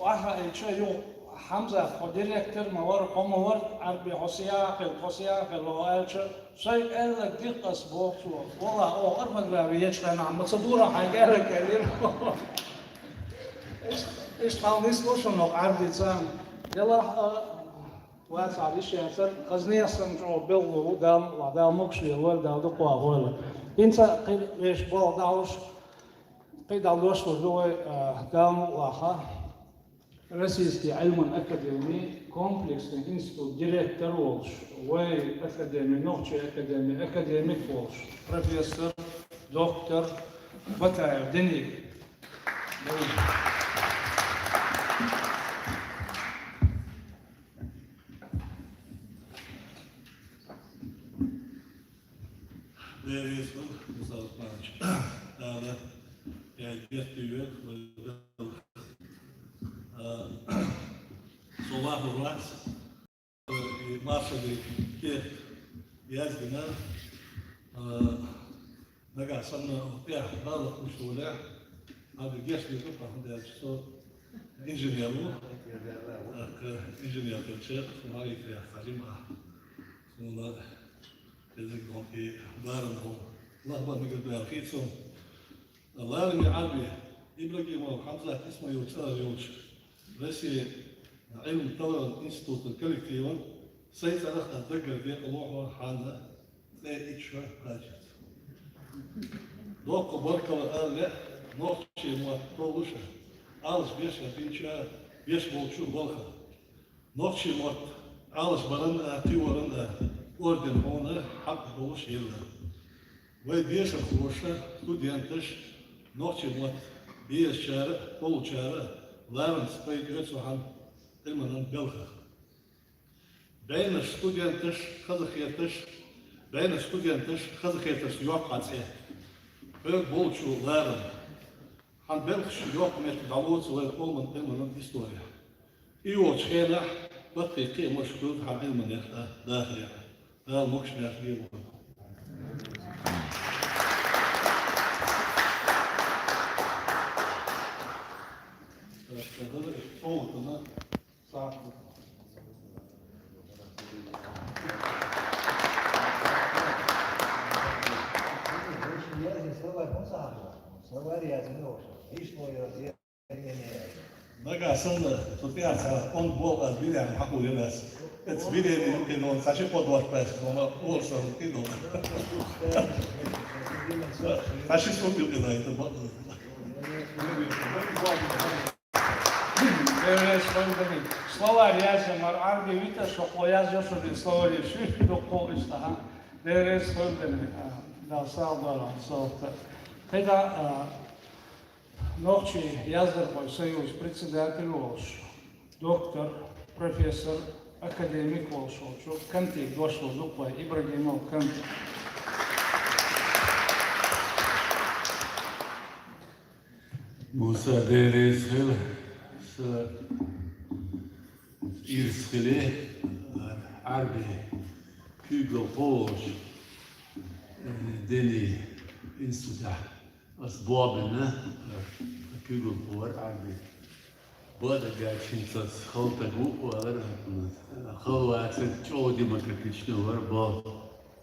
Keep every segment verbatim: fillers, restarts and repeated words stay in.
Ахьа и чу ю Хьамзат, хьо директор ма вара, хьо ма вара, Ӏарби, хьо сияхил, хьо сияхил, хьо аьлча, шоай аьлла дикъас боху цо. Валлахь, оха орфографи ечу хенахь ма ца дура хьайн герга кӀелира. Иштта хьал нисло шуна Ӏарби царна. Делахь а, вацахь виш яцара, хазне сан чӀогӀа белхало ву, Дала мукъ лахь, Дала могуш лойла, Дала дукха вахавойла. ХӀинца кхин вешан болх дӀалуш, кхин дӀалуш луш ду вай, а, Дала мукъ лахь, Российский Ӏилман академин комплексный институт директор волуш, вай академи, нохчийн академи академик волуш, профессор, доктор Батаев Дени. Дела реза хуьлда, Муса Усманович. Дала я герти вер, вай Дала. А, со вахар вац, и маршаллин кехат яздина, а, нагахь санна тӀехь бала уьш волехь, Ӏарби гечдийр ду, хӀунда аьлча со инженер ву. ТӀаккха инженер хилча, со хьалийта яхкарий ма ахь. Суна кхидерг гӀо и барам гӀо лахбан мегар ду аьлла хета суна. Лараме Ӏарби, Ибрагимов Хьамзат Исмаил цӀарах йолчу Россин Ӏилма-талламан институтан коллективан сайн цӀарах а даггара декъалво хьо хьанна цӀе итт шо кхачийта. Доккха баркалла ала лаьа нохчийн мотт толлуш а, Ӏалашбеш а динчу а, беш болчу а балха. Нохчийн мотт Ӏалашбаран а, кхиоран а орден хьуна хьакъ долуш елла. Вай дешархоша, студенташа, нохчийн мотт безачара а, толлучара а ларамца пайда оьцу хьан Ӏилманан белхах. Бейнаш студенташ, хазахеташ, бейнаш студенташ, хазахеташ йоккху хьан цӀе. Хьоьга болчу ларам. Хьан белхаш йоккха метта дӀалоцу вайн къоман Ӏилманан история. И йолчу хенахь баккхий кхиамаш хуьлда хьан Ӏилманех а, дахарех а. Дала могуш-маьрша лело хьо. Нагахь санна, цу тӀехь цхьа онда болх ас бирехь хьакхо ян ас. Эца бирехь юкъе нон цхьа ши кхо дорт баьсса, нона олуш сан юкъе нон. Цхьа ши сум юкъе дайта бакъ. Дела реза хуьлда. Словарь язъян мара Ӏарби вита, шо кхо язъян шуна словарь шуьйра дуккха иштта хьан. Дела реза хуьлда. Дала сагӀа дойла хьан совгӀата. КхидӀа, а, Нохчийн яздархойн союзан председатель волуш, доктор, профессор, академик волуш волчу Кантига дош лур ду вай, Ибрагимов Канти. Муса, Дела реза хуьлда, сан ирс хили, Ӏарби куьйгалхо волуш, э, Дени институтехь. Ас бобина, э, куьйгалхо вара Ӏарби. Бада гаьчча хӀинца ас хала стаг ву, олура, э, хала вацар чӀогӀа демократичный вара, бо.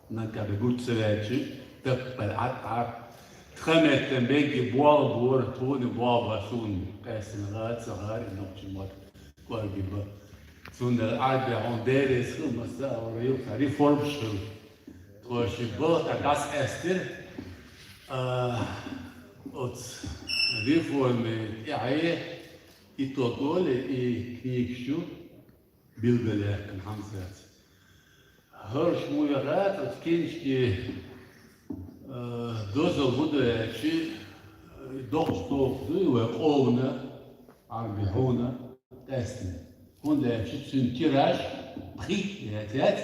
Нагахь гучу ца ваьлча, таппар Ӏа, Ӏа. Тхан меттан бегги болх бора, тхуна болх бан суна къаьстина гӀа ца гӀара и нохчийн мотт кӀоргбан. Цундела Ӏарби, хьуна Дела реза хуьлда, масса а вара, юха реформаш хилла. Тхо ши боху тӀаккха дӀасакъаьстира, а, оцу реформи тӀаьхье итог олий, и книгаш ю билгалъяьккхина Хьамзата. ХӀорш муха яхара, оцу книжкин, а, дозалла хӀун ду аьлча, доккха тоба ду вай къомана, Ӏарби, хьуна къаьстина. ХӀунда аьлча цуьнан тираж пхийтта бен яц, яц?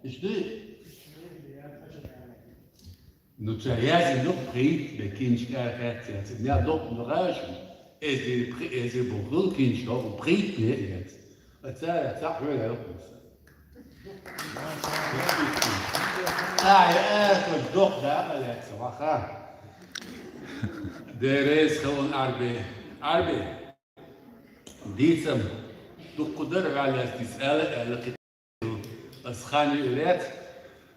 Иштта дуй? Ну, цара яздина ду пхийтта бен, книжка ара хаьттича. Мел доккха ду хьажа, эзар, пхи-, эзар боху книжка хӀокху пхийтта бен яц. Ткъа цара цхьаъ хьоьга хӀокхуьнца. Ай, ай, доккха дакъа лаьцна ваха. Дела реза хуьлда, Ӏарби. Ӏарби. Дийцам дуккха дара, ваьллац дийца, аьлла, аьлла кхи-, ас хан юрец,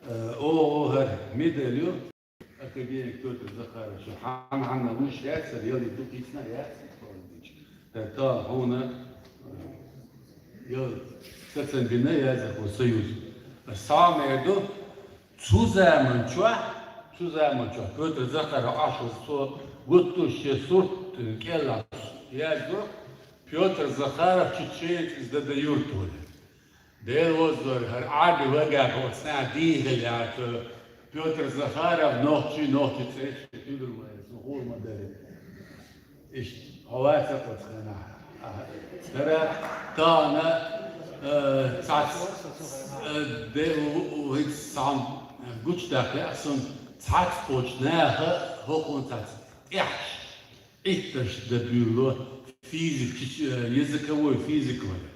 э, оха хӀара медаль ю, академик Пётр Захарович, хьан-хьанна луш яцар, ял и дукха йицна яц, хӀара та хьуна, э, ял сацам бина яза хӀу союз. Ас сама ду, цу заман чохь, цу заман чохь Пётр Захаров Ӏаш ву со гуттуш я сурт кӀелахь язду, Пётр Захаров чеченец из Дада юртули. Дела вазор, хӀара Ӏаби вагар оцна дийгӀа яцу Пётр Захаров нохчи, нохчи цӀераш тидур ма яцу, хӀур ма дари. Иштта, хьо вац оцу хенахь. Аха. Дара тахана, э, цац, э, де у, у, хӀинца цхьаьна гучудаккха лаьа сан цхьац кхочу наха, хӀокхун цац тӀехьаш, Ӏиттарш дан буьйло, физик, чич-, э, языковой физик вара.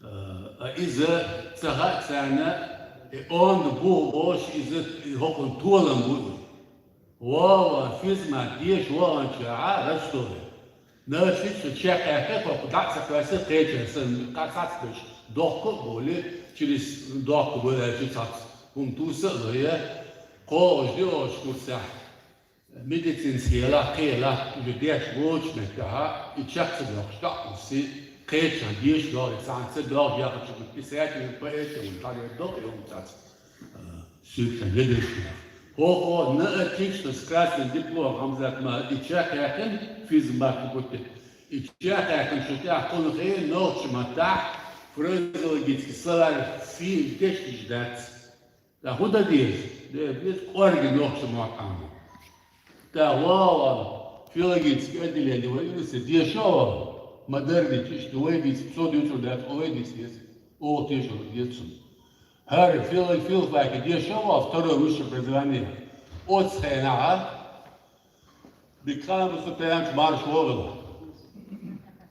Э, а иза ца хаьа царна, и онда бух болуш иза, и хӀокхун толам бу и. Вова, физмат деша ваханчохь Ростове. Нахчий цу чекхъяьккхи, хӀокху дӀа а ца кхоьссина, кхечара санна, кхаъ цхьацца беш, дохко а болий, через дохко бу аьлча цхьацца хӀума туса а лой, кхоалгӀачу диъолгӀачу курсехь, медицинский елахь, кхин елахь, уже деш воцучу меттехь, и чекх ца доьхкуш, дӀа а кхуссий, кхечарна деша догӀий, цхьаьна ца доьхкуш, яхачу писатель, поэт а ву, дӀадер доху и хӀума цхьацца. Суьйртан ведаьршнех. ХӀокхо наатикшнас красный диплом Хьамзат ма и чекхъяьккхина физмат бутти. И чекхъяьккхина шу тӀехь кхунах нохча маттахь фразеологический словарь фи-, тешнаш дац. ТӀаккха хӀун дан деза? Де, деза кӀорге нохча мотт Ӏамма. ТӀаккха вала филологический отделение вай университет деша а вала, ма дарбича иштта вай дийца, со дуьйцур дац, вай дийца деза. Оха тешар деза цунна. ХӀара фил-, филфаке деша а вала, второе высшее образование. Оцу хенахь дика хан бу со паянчу марша вогӀийла.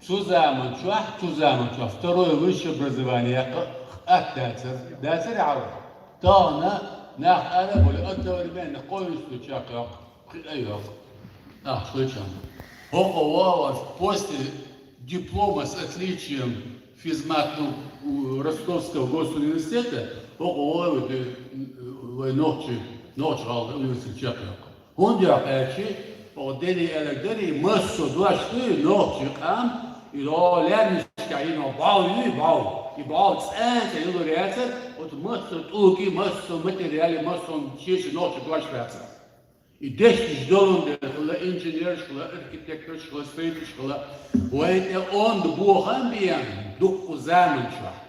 Цу заман чохь, цу заман чохь второе высшее образование кха-, атта дацара. Дацара хьал? Тахана нах ара а болу, одновременно кхо институт чекхйоккху, кхин а йоккху. Ахь шайчарна. ХӀокхо вогӀуш после диплома с отличием физмат, ну, у Ростовского госуниверситета, хӀокхо вогӀу вай, вай нохчи, нохчи гӀалгӀа университет чекхйоккху. ХӀунда йоккху аьлча, хӀокху дерриг аьлларг дарий, массо а дош дуй, нохчи къам, и лаьрнашкахь йина бӀов юй, бӀов. И бӀов цӀа-цӀа йилур яцара, оцу массо а тӀулгий, массо а материалий, массо а шен-шен нохчийн дош дацара. И дешнаш долун дела хилла, инженерш хилла, архитекторш хилла, строителш хилла. Вайн тӀе онда бохам бен дуккха заман чохь,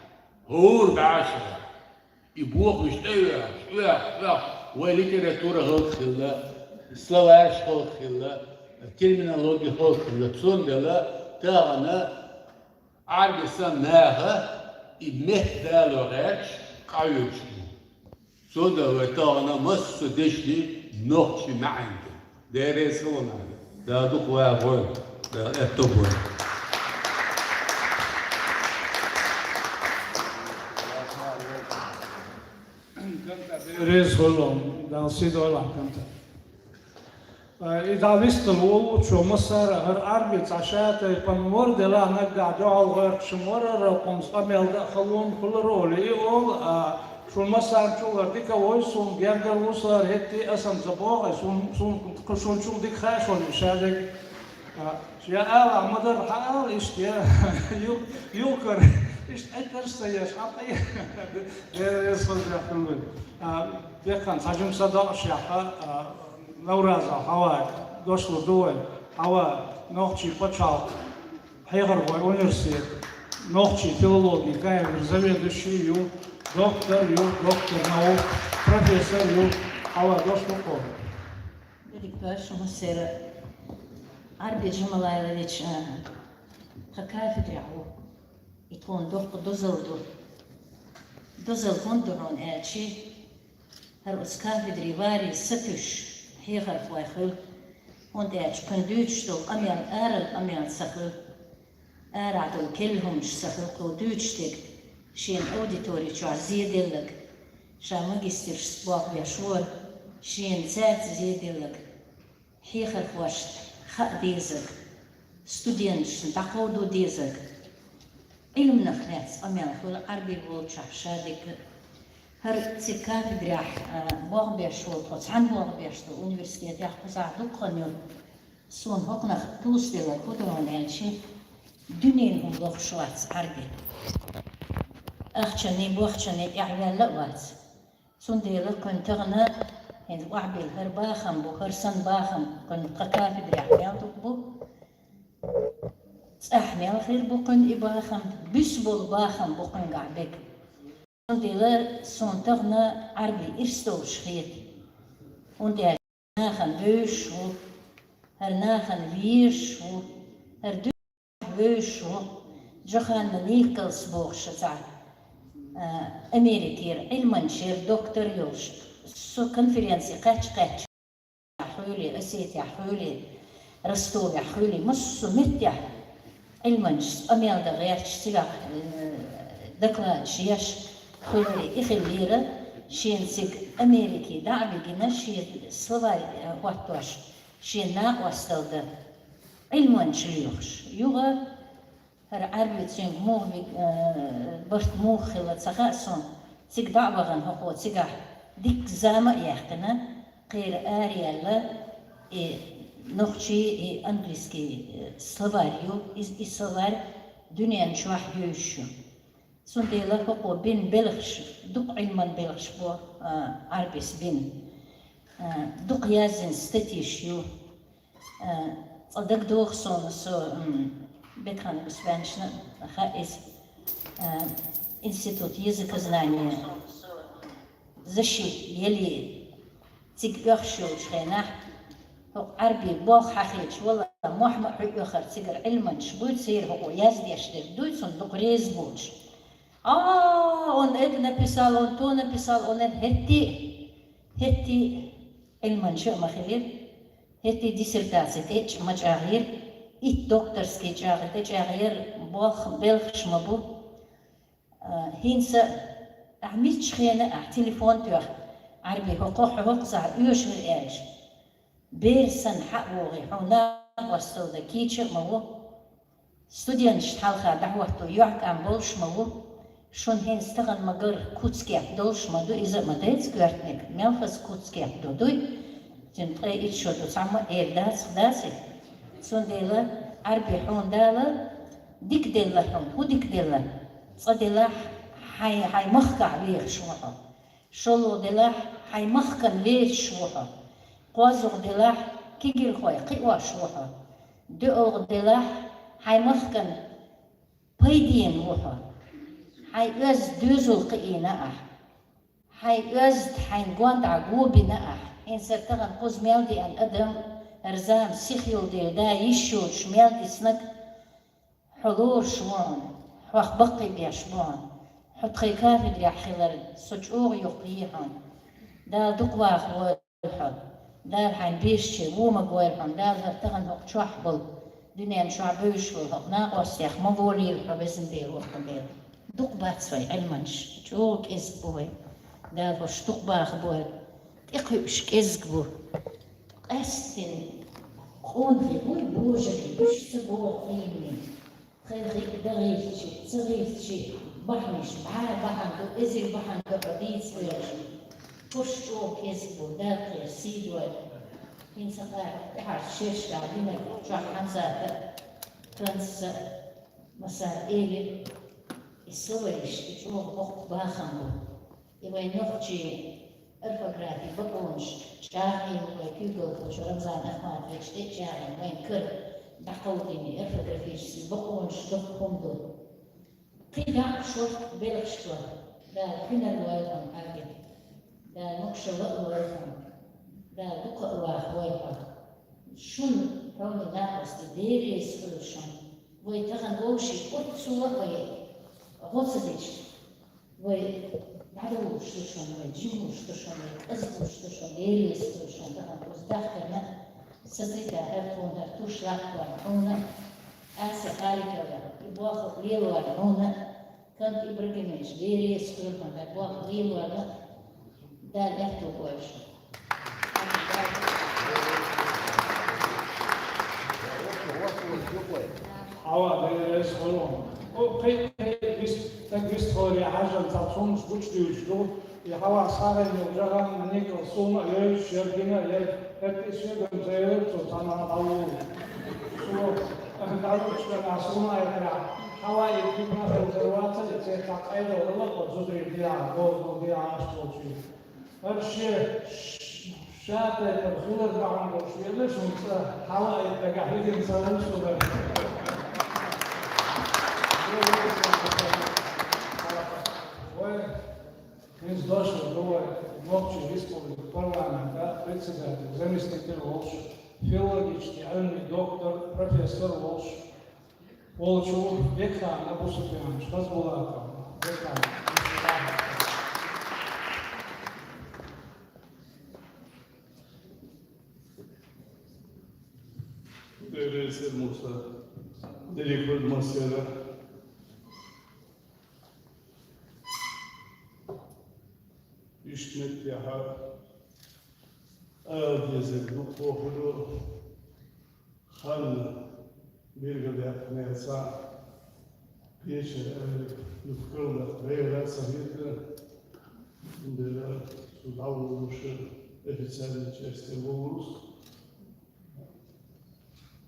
хӀора бӀешарахь. И бохамаш тӀе а оьхуш, оьхуш, оьхуш, вай литература хӀаллакьхилла, словарьш хӀаллакьхилла, терминология хӀаллакьхилла. Цундела тахана Ӏарби санна наха и меттадало гӀерташ къахьоьгуш ду. Цундела вай тахана массо а дешнийн нохчийн маьӀна ду. Дела реза хуьлда вайна. Дала дукха вахавойла. Дала аьтто бойла. Дела реза хуьлда, Дала сий дойла хьан, Кантар. А, и дӀа вистхила волучо массара а хӀара Ӏарби цхьа ша тайпана вара, делахь наггахь дуьхьал гӀерташ ма вара, хӀокхунца къамел дан а халонаш хуьлура олий, и олу, а, шун массарна чуьра дика вой, суна гергара ву аса, хӀара хӀетте а аса ца боху, суна, суна кху шун чуьра дика хаьа шуна и шадерг. А, я ала ма дара, хьан ала иштта, я, ю-, юкъара, иштта Ӏиттарш ца еш, хьан къе-, Дела реза хуьлда хьуна. А, бекхан цхьа жимма са доӀуш яхьа, а, Навразов Хьава, дошлур ду вай, Хьава, нохчийн пачхьалкхан хьехархойн университет, нохчийн филологин кафедра заведующий ю, доктор ю, доктор наук, профессор ю, Хьава, дошлур ду. Дерриг дош массеран Ӏарби Джамалайлович, а, тхан кафедрехь ву. И тхуна доккха дозалла ду. Дозалла хӀунда ду хьуна аьлча, хӀара оцу кафедре варе сатуьйсуш хьехархой хуьлу, хӀунда аьлча кхуьнан дуьйцуш долу къамел арал къамел ца хуьлу, арахь долу керла хӀуманаш ца хуьлу, кхо дуьйцуш дерг шена аудитори чохь зеделларг, ша магистрш бохбеш вара, шена цаьрца зеделларг. Хьехархошна хаа дезарг, студенташна дӀакховдо дезарг, Ӏилманах лаьцна къамел хуьлу Ӏарби волчохь шадерг а. ХӀара цига кафедрехь, а, болх беш волу, тхо цхьаьна болх беш долу университетехь кхузахь дукха хан ю. Суна хӀокхунах тосаделларг хӀун ду аьлча, дуьненан хӀума лохуш вац Ӏарби. Ахчанний, бохчанний тӀаьхьаваьлла а вац. Цундела кхуьнан тахана хӀинца охьабилла хӀара бахам бу, хӀара санна бахам кхуьнан тхан кафедрехь мел дукха бу. ЦӀахь мел хир бу кхуьнан и бахам, буьсса болу бахам бу кхуьнгахь берг. Цундела суна тахана Ӏарби ирс долуш хета. ХӀунда аьлча нахана вевзаш ву, хӀара нахана везаш ву, хӀара дуьхьа вевзаш ву. Джоханна Николс бохуш цхьа, а, Америкера Ӏилманчера доктор йолуш, со конференци кхаьчча-кхаьчча, хуьлий, Осетехь хуьлий, Ростовехь хуьлий, массо а меттехь Ӏилманчаш къамел дан гӀерташ, цигахь, э, докладаш еш хуьлий, и хиллера, шена цига Америке дӀа а вигина, шен словарь, э, хӀоттош, шен накъосталла дан Ӏилманча лоьхуш. Юха хӀара Ӏарби цуьнга муха виг-, э, барт муха хилла ца хаьа суна. Цига дӀа а вахана хӀокхо цигахь дикка зама а яьккхина, кхера араяьлла, и нохчий, и английский, э, словарь ю, и, и словарь дуьнен чохь йовзаш ю. Цундела хӀокхо бина белхаш, дукха Ӏилман белхаш бу, а, Ӏарбис бина. А, дукха яздина статьиш ю. А, цкъа дагадогӀу суна, со, м, Бетхан Гусбанчна хаьа иза, а, институт языкознания защита яли цига оьхуш йолчу хенахь, хӀокху Ӏарби болх хьахийча, валла, мохь ма а хьуьоьхура, цигара Ӏилманчаш буй, церан хӀокхо яздеш дерг дуй, цунна дукха реза боцуш. А, он это написал, он то написал, он это, хӀетте а, хӀетте а Ӏилманча а ма хилира, хӀетте а диссертаци тӀе а ма чӀагӀйира, итт докторский чӀагӀ-, тӀечӀагӀъяра, болх, белхаш ма бу. А, хӀинца ахь миччу хенахь телефон тоьхна, Ӏарби, хӀокхо хьо хӀокхузахь оьшура аьлча, бер санна хьа а вогӀий, хьуна накъосталла дан кийча а ма ву. Студенташна хьалха дӀахӀотто йохь-кӀам болуш ма ву. Шуна хӀинца тахана ма-гарра куц-кеп долуш ма ду, иза а ма дайца коьртаниг, мел хаза куц-кеп ду дуй. Цуьнан ткъе итт шо ду, цхьамма а эр дацахь, дац и. Цундела Ӏарби, хьуна Дала дика делла хьуна, хӀун дика делла? Цкъа делахь, хьайн, хьайн махкахь вехаш ву хьо. ШолгӀа делахь, хьайн махкана лецаш ву хьо. КхозлагӀа делахь, кегийрхой кхиош ву хьо. ДоьалгӀа делахь, хьайн махкана пайдена ву хьо. Хьайн оьзда доьзал кхиийна ахь. Хьайн оьзда хьайн гондӀа го бина ахь. ХӀинца тахана кхуза мел деана адам, хӀара зама сиха йолу дела, да йиш йоцуш мел диснарг, хьо лоруш ву хьуна, хьох баккхий беш бу хьуна. Хьо тхайн кафедрехь хилар со чӀогӀа йоккха йий хьуна. Дала дукха ваха войла хьо. Дала хьайн бешачийн вон ма гойла хьуна. Дала хӀара тахана хӀокху чохь болу, дуьнен чохь бевзаш волу хӀокху накъостех ма волийла хьо, везан Дела, воккхан Дела. Дукха бац вай Ӏилманчаш, чӀогӀа кӀезиг бу вай. Дала хӀорш дукха баха бойла. ТӀекхуьуш кӀезиг бу. Къаьсттина къонахий буй, божарий, уьш ца боху къийманийн. Тхайн хи а дан гӀиртичи, ца гӀиртичи, бахьанаш бӀе бахьана ду, эзар бахьана ду хьо дийца хьоьжуш. ХӀорш чӀогӀа кӀезиг бу, Дала тхайра сий дойла. ХӀинца кхара тӀаьхьарчу шерашкахь динарг чохь Хьамзата а, Францис а, Масар элира, и словарьш, и чӀогӀа боккха бахам бу. И вайн нохчийн орфографин бакъонаш чӀагӀйина вай куьйгалхочо Рамзан Ахматовича тӀе а чӀагӀйина, вайн кара дӀакховдийна орфографический бакъонаш доккха хӀума ду. Кхин дӀа а шортта белхаш ду, Дала хинар войла хьуна, Ӏарби. Дала могушалла а лойла хьуна. Дала дукха а ваха войла хьо. Шуна, хьуна накъостий, Дела реза хуьлда шуна. Вай тахана вовшийн оццул а вай гӀо ца дича, вай дӀадовлуш ду шуна, вай жима луш ду шуна, вай кӀезиг луш ду шуна, Дела реза хуьлда шуна, тахана кхуза дахкарна а, сацийта хӀара тхуна хӀара туш латтор хьуна а, Ася Халитовна, и болх лелор хьуна а, Кант Ибрагимович, Дела реза хуьлда хьуна, хӀара болх лелор а, Дала аьтту бойла шуна. Хьава, Дела реза хуьлда хьуна. Кхе-кхе вист-, таг вистхиларе хьажжан цхьа цунаш гучадуьйцуш ду, и хьаваха сагӀина йолу жагӀан никъал суна а йойтуш, яра дина а яра, хӀетта и соьгара цӀерар цо цхьана дӀаволу. Цо дӀаволучу хенахь суна а яра, хьава и дика а хилла вацара, и церан цхьа къайдал хилла кху зударий дехьа, бозу дехьа аш болчий. ХӀара шен ш-, ша тайпана хилар бахьана долуш веана шуна цӀа хьала а дагахь хӀирина ца вара шуна. Вай, хӀинца дош ду вай, Нохчийн Республикан парламентан председатель заместитель волуш, филологический Ӏилмийн доктор, профессор волуш, волчу Бекхан Абусупьянович Хазбулатов. Бекхан. Дерриг а сел муса, дерриг а хӀуьрда массеран. Иштта меттехь ала дезарг дуккха а хуьлу, хан билгалдаьккхинера цхьаъ, кхечара аьлла, юха карладаккха гӀайгӀа а ца хета, цундела со дӀаволуш официальни часте волуш,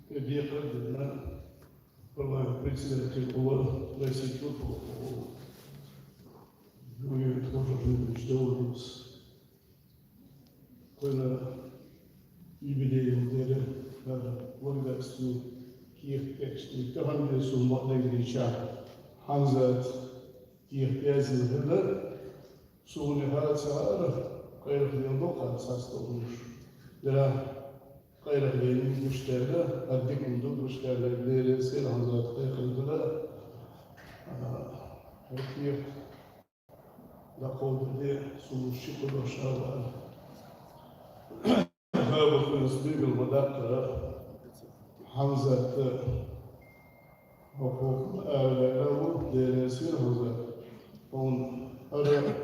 и декхар а дина, парламент председатель хилла России чу а хилла, Гуриев Тхожуржинович Даудовс. Кхуьнан юбилей дара, хӀара, благодарственный кехат кечдина. Тахана бен суна бакъдерг дийцича, Хьамзата кехат яздина хилла, суна хӀара ца хаьара, къайлаха леладо кхара цхьацца долуш. Дера, къайлаха лелийна гучудаьлла, хӀара дика хӀума ду гучудаьлла, Дела реза хуьлда Хьамзата кхайкхам хилла, а, хӀара кехат дӀакховдале, суна ши кху дош ала. Хабакъинас билгал ма-даккхара, Хьамзат хӀокху хӀокхунна ала ву, Дела реза хуьлда Хьамзата. Хьуна хӀара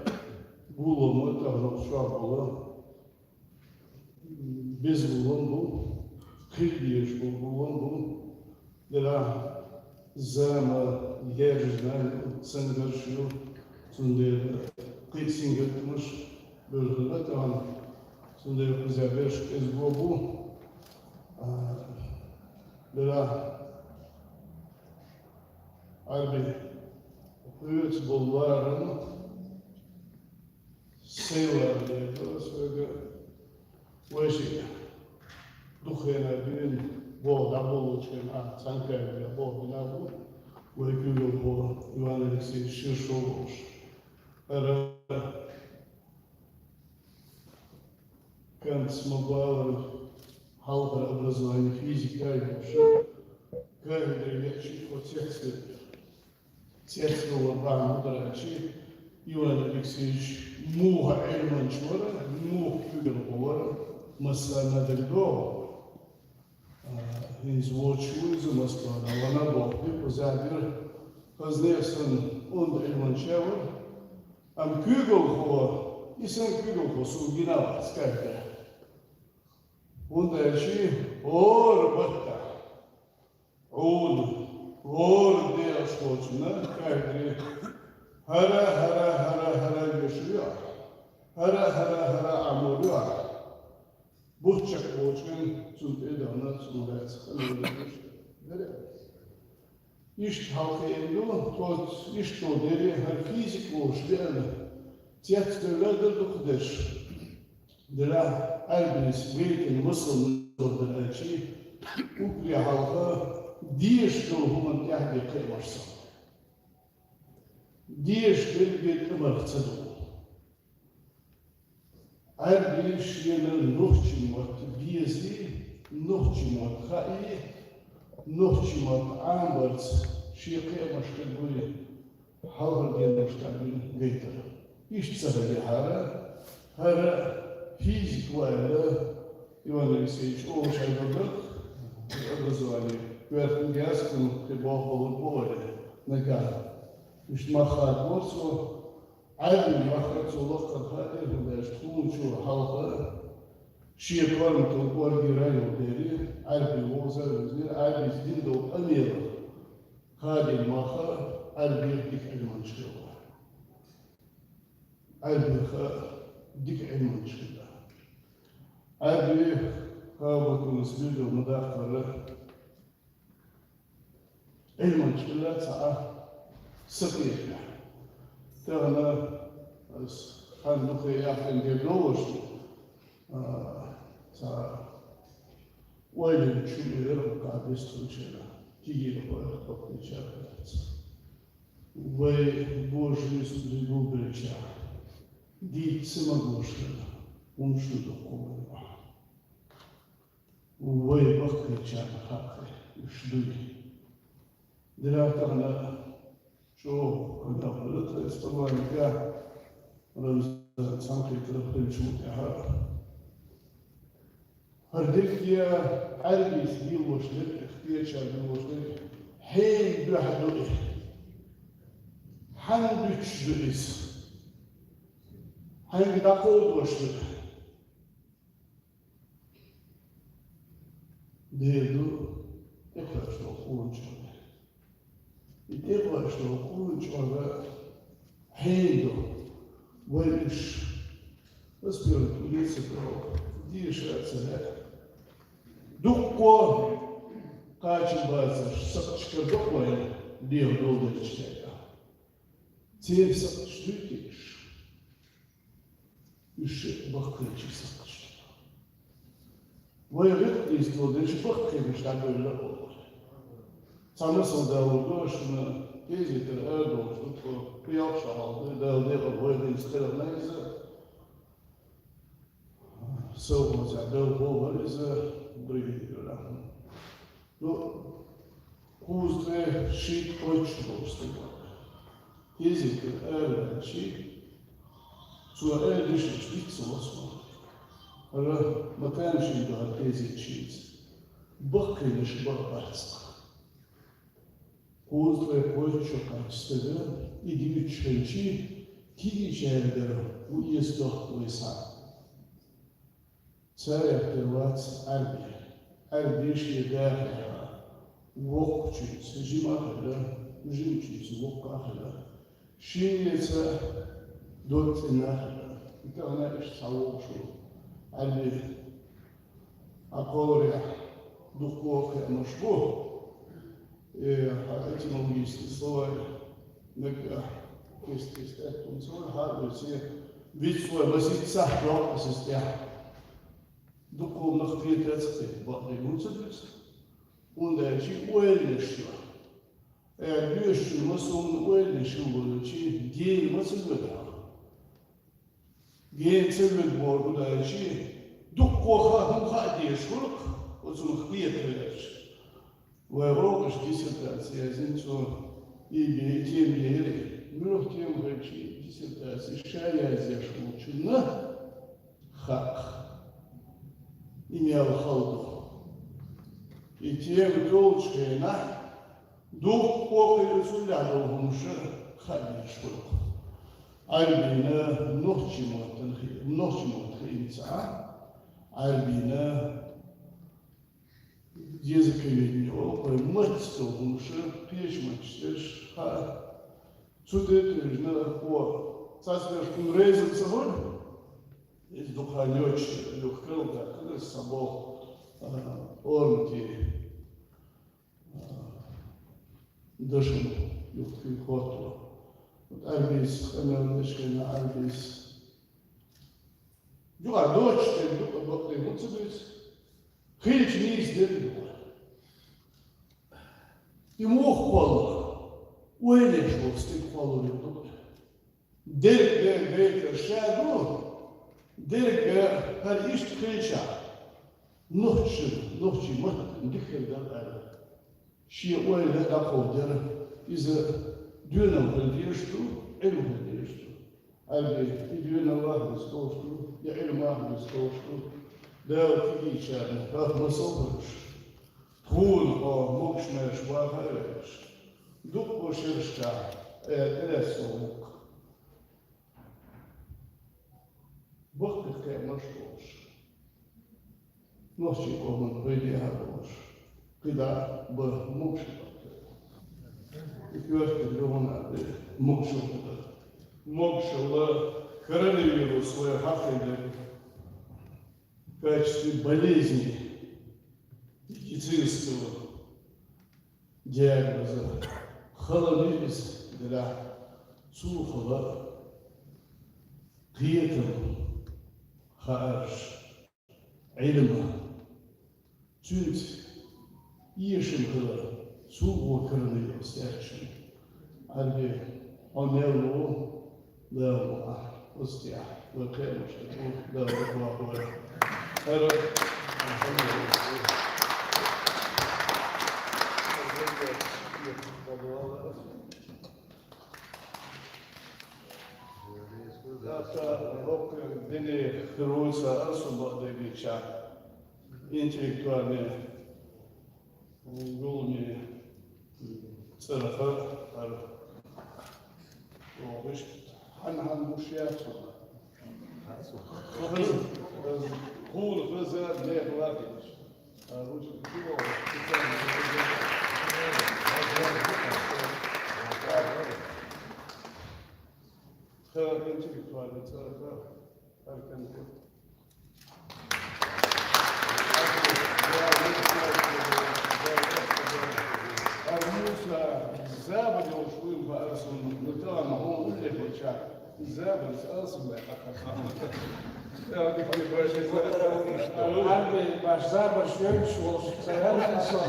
гулам а тахана чохь болу. Беза гулам бу, кхин дезаш болу гулам бу, делахь зама лержина ю, сангарш ю, цундела кхин сингаттамаш бевзина тахана, цундела кхуза берш кӀезго бу, а, делахь Ӏарби кхоьца болу ларам, Сайлар дерг соьга, вайшиъ дукха хенахь дуьйна боху дӀаболлучу хенахь, цхьаьнакхетта боху дина бу, вай куьйгалхо Иван Алексеевич Ширшов волуш. ХӀара кантс ма-баллара, хьалхара образование физика а йолуш, кафедра еччи тхо цецдевлла. Цецдовлар бахьана хӀун дара аьлча, Иван Алексеевич муха Ӏилманча вара, муха куьйгалхо вара, массарна а дагадогӀу. А, хӀинца воцуш ву иза Москвана, вана боху, дика заьгара, хазне а санна, онда Ӏилманча вара. Амма куьйгалхо, и санна куьйгалхо суна гина вац кафедра. ХӀунда аьлча хӀора баттахь Ӏуна, хӀора дехаш волчунна кафедре хӀара, хӀара, хӀара, хӀара йоьшур ю ахь, хӀара, хӀара, хӀара Ӏамор ю ахь. Буц чекхболчун цунна тӀе а дахана, цунах лаьцна къамел деш дара. Иштта хьалхаийна ду, тхо иштта дерриг а хӀара физика волуш деана, цецдевлла а дара дукхахдерш. Делахь Ӏаьрбинас вайтина масал муха дара аьлча, уггаре хьалха дезаш долу хӀуманна тӀаьхьа бен кхиамаш ца хуьлу. Дезаш дерг бен тӀамарх ца ду. Ӏаьрби шена нохчийн мотт безий, нохчийн мотт хаий, нохчийн мотт Ӏамбарца шен кхиамаш хир буй. Хьалхара деношкахь дуьйна гайтара. Иштта ца хилахьара, хӀара физика ву аьлла, Иван Алексеевич олуш хьайбарх, образование коьртаниг яц кхунах кхин болх балург бу вара нагахь. Иштта мах хадабора цо, Ӏаьрбийн мах а цо лакхара хаьара, хӀунда аьлча тхуна чу хьалха шен корматалла кӀоргера а йолу дела, Ӏаьрби вовза а вевзинера, Ӏаьрбица дина долу къамелах Хадийна мах Ӏарбех дика Ӏилманча хилла. Ӏарбех дика Ӏилманча хилла. Ӏарбий кхаба кунас вирдал ма даккхара, Ӏилманча хилла цхьа сакъерда. Тахан аз хьан духе яхкан дер долаш, а, цхьа ойла чу вера кхаба бистхуначара, кигира хой хаппача. Вай божа вистри гулбелча, дийца ма гуш хила, умшна духу вай. Вай баккхийчарна хьакхе уьш дуй. Дера тахан чӀогӀа кадахьа тхайс тӀавайга, Рамзан, цхьанкхетарах хилчул тӀаьхьа. ХӀара дерриге Ӏарбийс лелош дерг, кхечар лелош дерг, хьенан дуьхьа ду и? Хьанна дуьтуш ду иза? Хьанга дӀакховдош ду и? Дера ду, тӀекхоачаш дола къона чӀор. И тӀекхоачаш дола къона чӀор хьенан ду? Вай уьш аспирантуре ца тоха, деша а ца лаьа. Дуккха кхачам бацарш сакхташ кара дукха вайна, дегӀ долдерча тӀехьа. Церан сакхташ дуй те уьш? Уьш баккхийча сакхташ ду. Вай гӀиллакх-нийсдолча баккхийнаш дӀабевлла оалар. Цхьа масал далургва шуна, тезетара арадолаш ду тхо, кхы ялх шу хьалха, Дала декъала вайна иза кхелхина иза. Совхозехь белхо вар иза, бригадир вар. Ну, кхузткъе шийтта-кхойтта шу долаш стаг вар. Тезетара араваьлча, цо аьлла дешаш диц ца лоцму. ХӀара ма тамашийна ду хӀара тезет шийца. Баккхийнаш бакъ бац-кх. Кхузткъе кхойтта шу кхаьчача стага и дуьйцуш хилча, кегийчаьргара ву эца дохку вай схьа. Царех тера вац Ӏарби. Ӏарби шен даха яха, воккхачуьнца жима а хилла, жимачуьнца воккха а хилла. Шиннеца догцӀена а хилла. И тахан иштта схьавогӀуш ву Ӏарби. Ӏа кхолларехь дуккха а кхиамаш бу. Э, хьан этимологический словарь наггахь кест-кеста аьттонца вара, хьан а вуьйций, вицлой масийтта сахьт йоккху аса иза тӀехь. Дуккха нах кхетац кхета, бакъдерг хӀунда ца дуьйцу? ХӀунда аьлча и ойланаш ю. Э, доьшучун массо а хӀума ойланаш хилла волчи, гена ма ца воьду хьо. Гена ца воьду бохург хӀунда аьлча, дуккха а хӀума хаа дезаш хуьлу-кх, оцунах кхетавелча. Вай гӀулакхаш диссертаци яздина цо, и бе-, и тема яра, муьлха тема хилча диссертаци ша яздеш волчунна хаьа, и мел хала ду. И тема толучу хенахь дуккха а кхин а цул тӀаьхьа долу хӀумаш хаа дезаш хуьлу-кх. Ӏарбина нохчийн маттана хи-, нохчийн мотт хиъна ца Ӏа, Ӏарбина языковедение олу, вай маттаца долу хӀумаш, кхечу маттаца дерш хаа. Цу тӀе а тевжина, хӀо, цацберш хӀума реза ца хуьлу, иза дукха йоцуш юха карладаьккхина аса схьабоху, а, Орнати, а, дашна юха кхин хӀотто. Вот Ӏарбис, къамел дешкена Ӏарбис. Юха доцуш дерг ду-кх, бакъдерг хӀунда ца дуьйцу? Хилча нийса дерг ду-кх. И муха кхоллало? Ойланаш волу стаг кхоллалур ду-кх. Дерг гайтар ша ду, дерг хӀара иштта хилчахь, нохчашна, нохчийн маттана дика хир дара аьлла. Шен ойла дӀакховдара, иза доьналла хила дезаш ду, Ӏилма хила дезаш ду. Ӏарби, и доьналла а хӀинца долуш ду, и Ӏилма а хӀинца долуш ду. Дала кегийчарна хӀара масал а хуьлуш, тхуна хьо могуш-маьрша ваха а ваьллаш, дуккха а шерашкахь, э, тӀелаьцна ву-кх. Баккхий кхиамаш а болуш, нохчийн къоман пайдехьа а болуш, кхидӀа а бан могуш а баккхий. Коьрта лоьхна а бе, могашалла. Могашалла, коронавирус вай хьахиннарг в качестве болезни медицинского диагноза хала вирус дела, цу хала кхетам хаарш. Ӏилма. Цуьнца эшам хилар, цо гӀо каранийла саьрчина. Ӏарби, хьо мел ву, Дала ву ахь, оцу тӀехь вай кхерамаш тӀе тӀу, Дала ву вахвар. ХӀара, алхьамдулиллахӀ. ХӀокху дине хир ву сан арсу бакъдерг дийцча, интеллектуальный, гуламе цӀарах хӀара. Охуш хьан-хьан гуш яц хьуна? Хаза, хаза, хӀуна хаза, нехан лакхийча. Забар йолуш вуйла баара суна, ну, тахана хьуна уллехь вича, забар, аса баьхьа. Ӏарби, баш забарш йойтуш волуш, ца ваьлла со.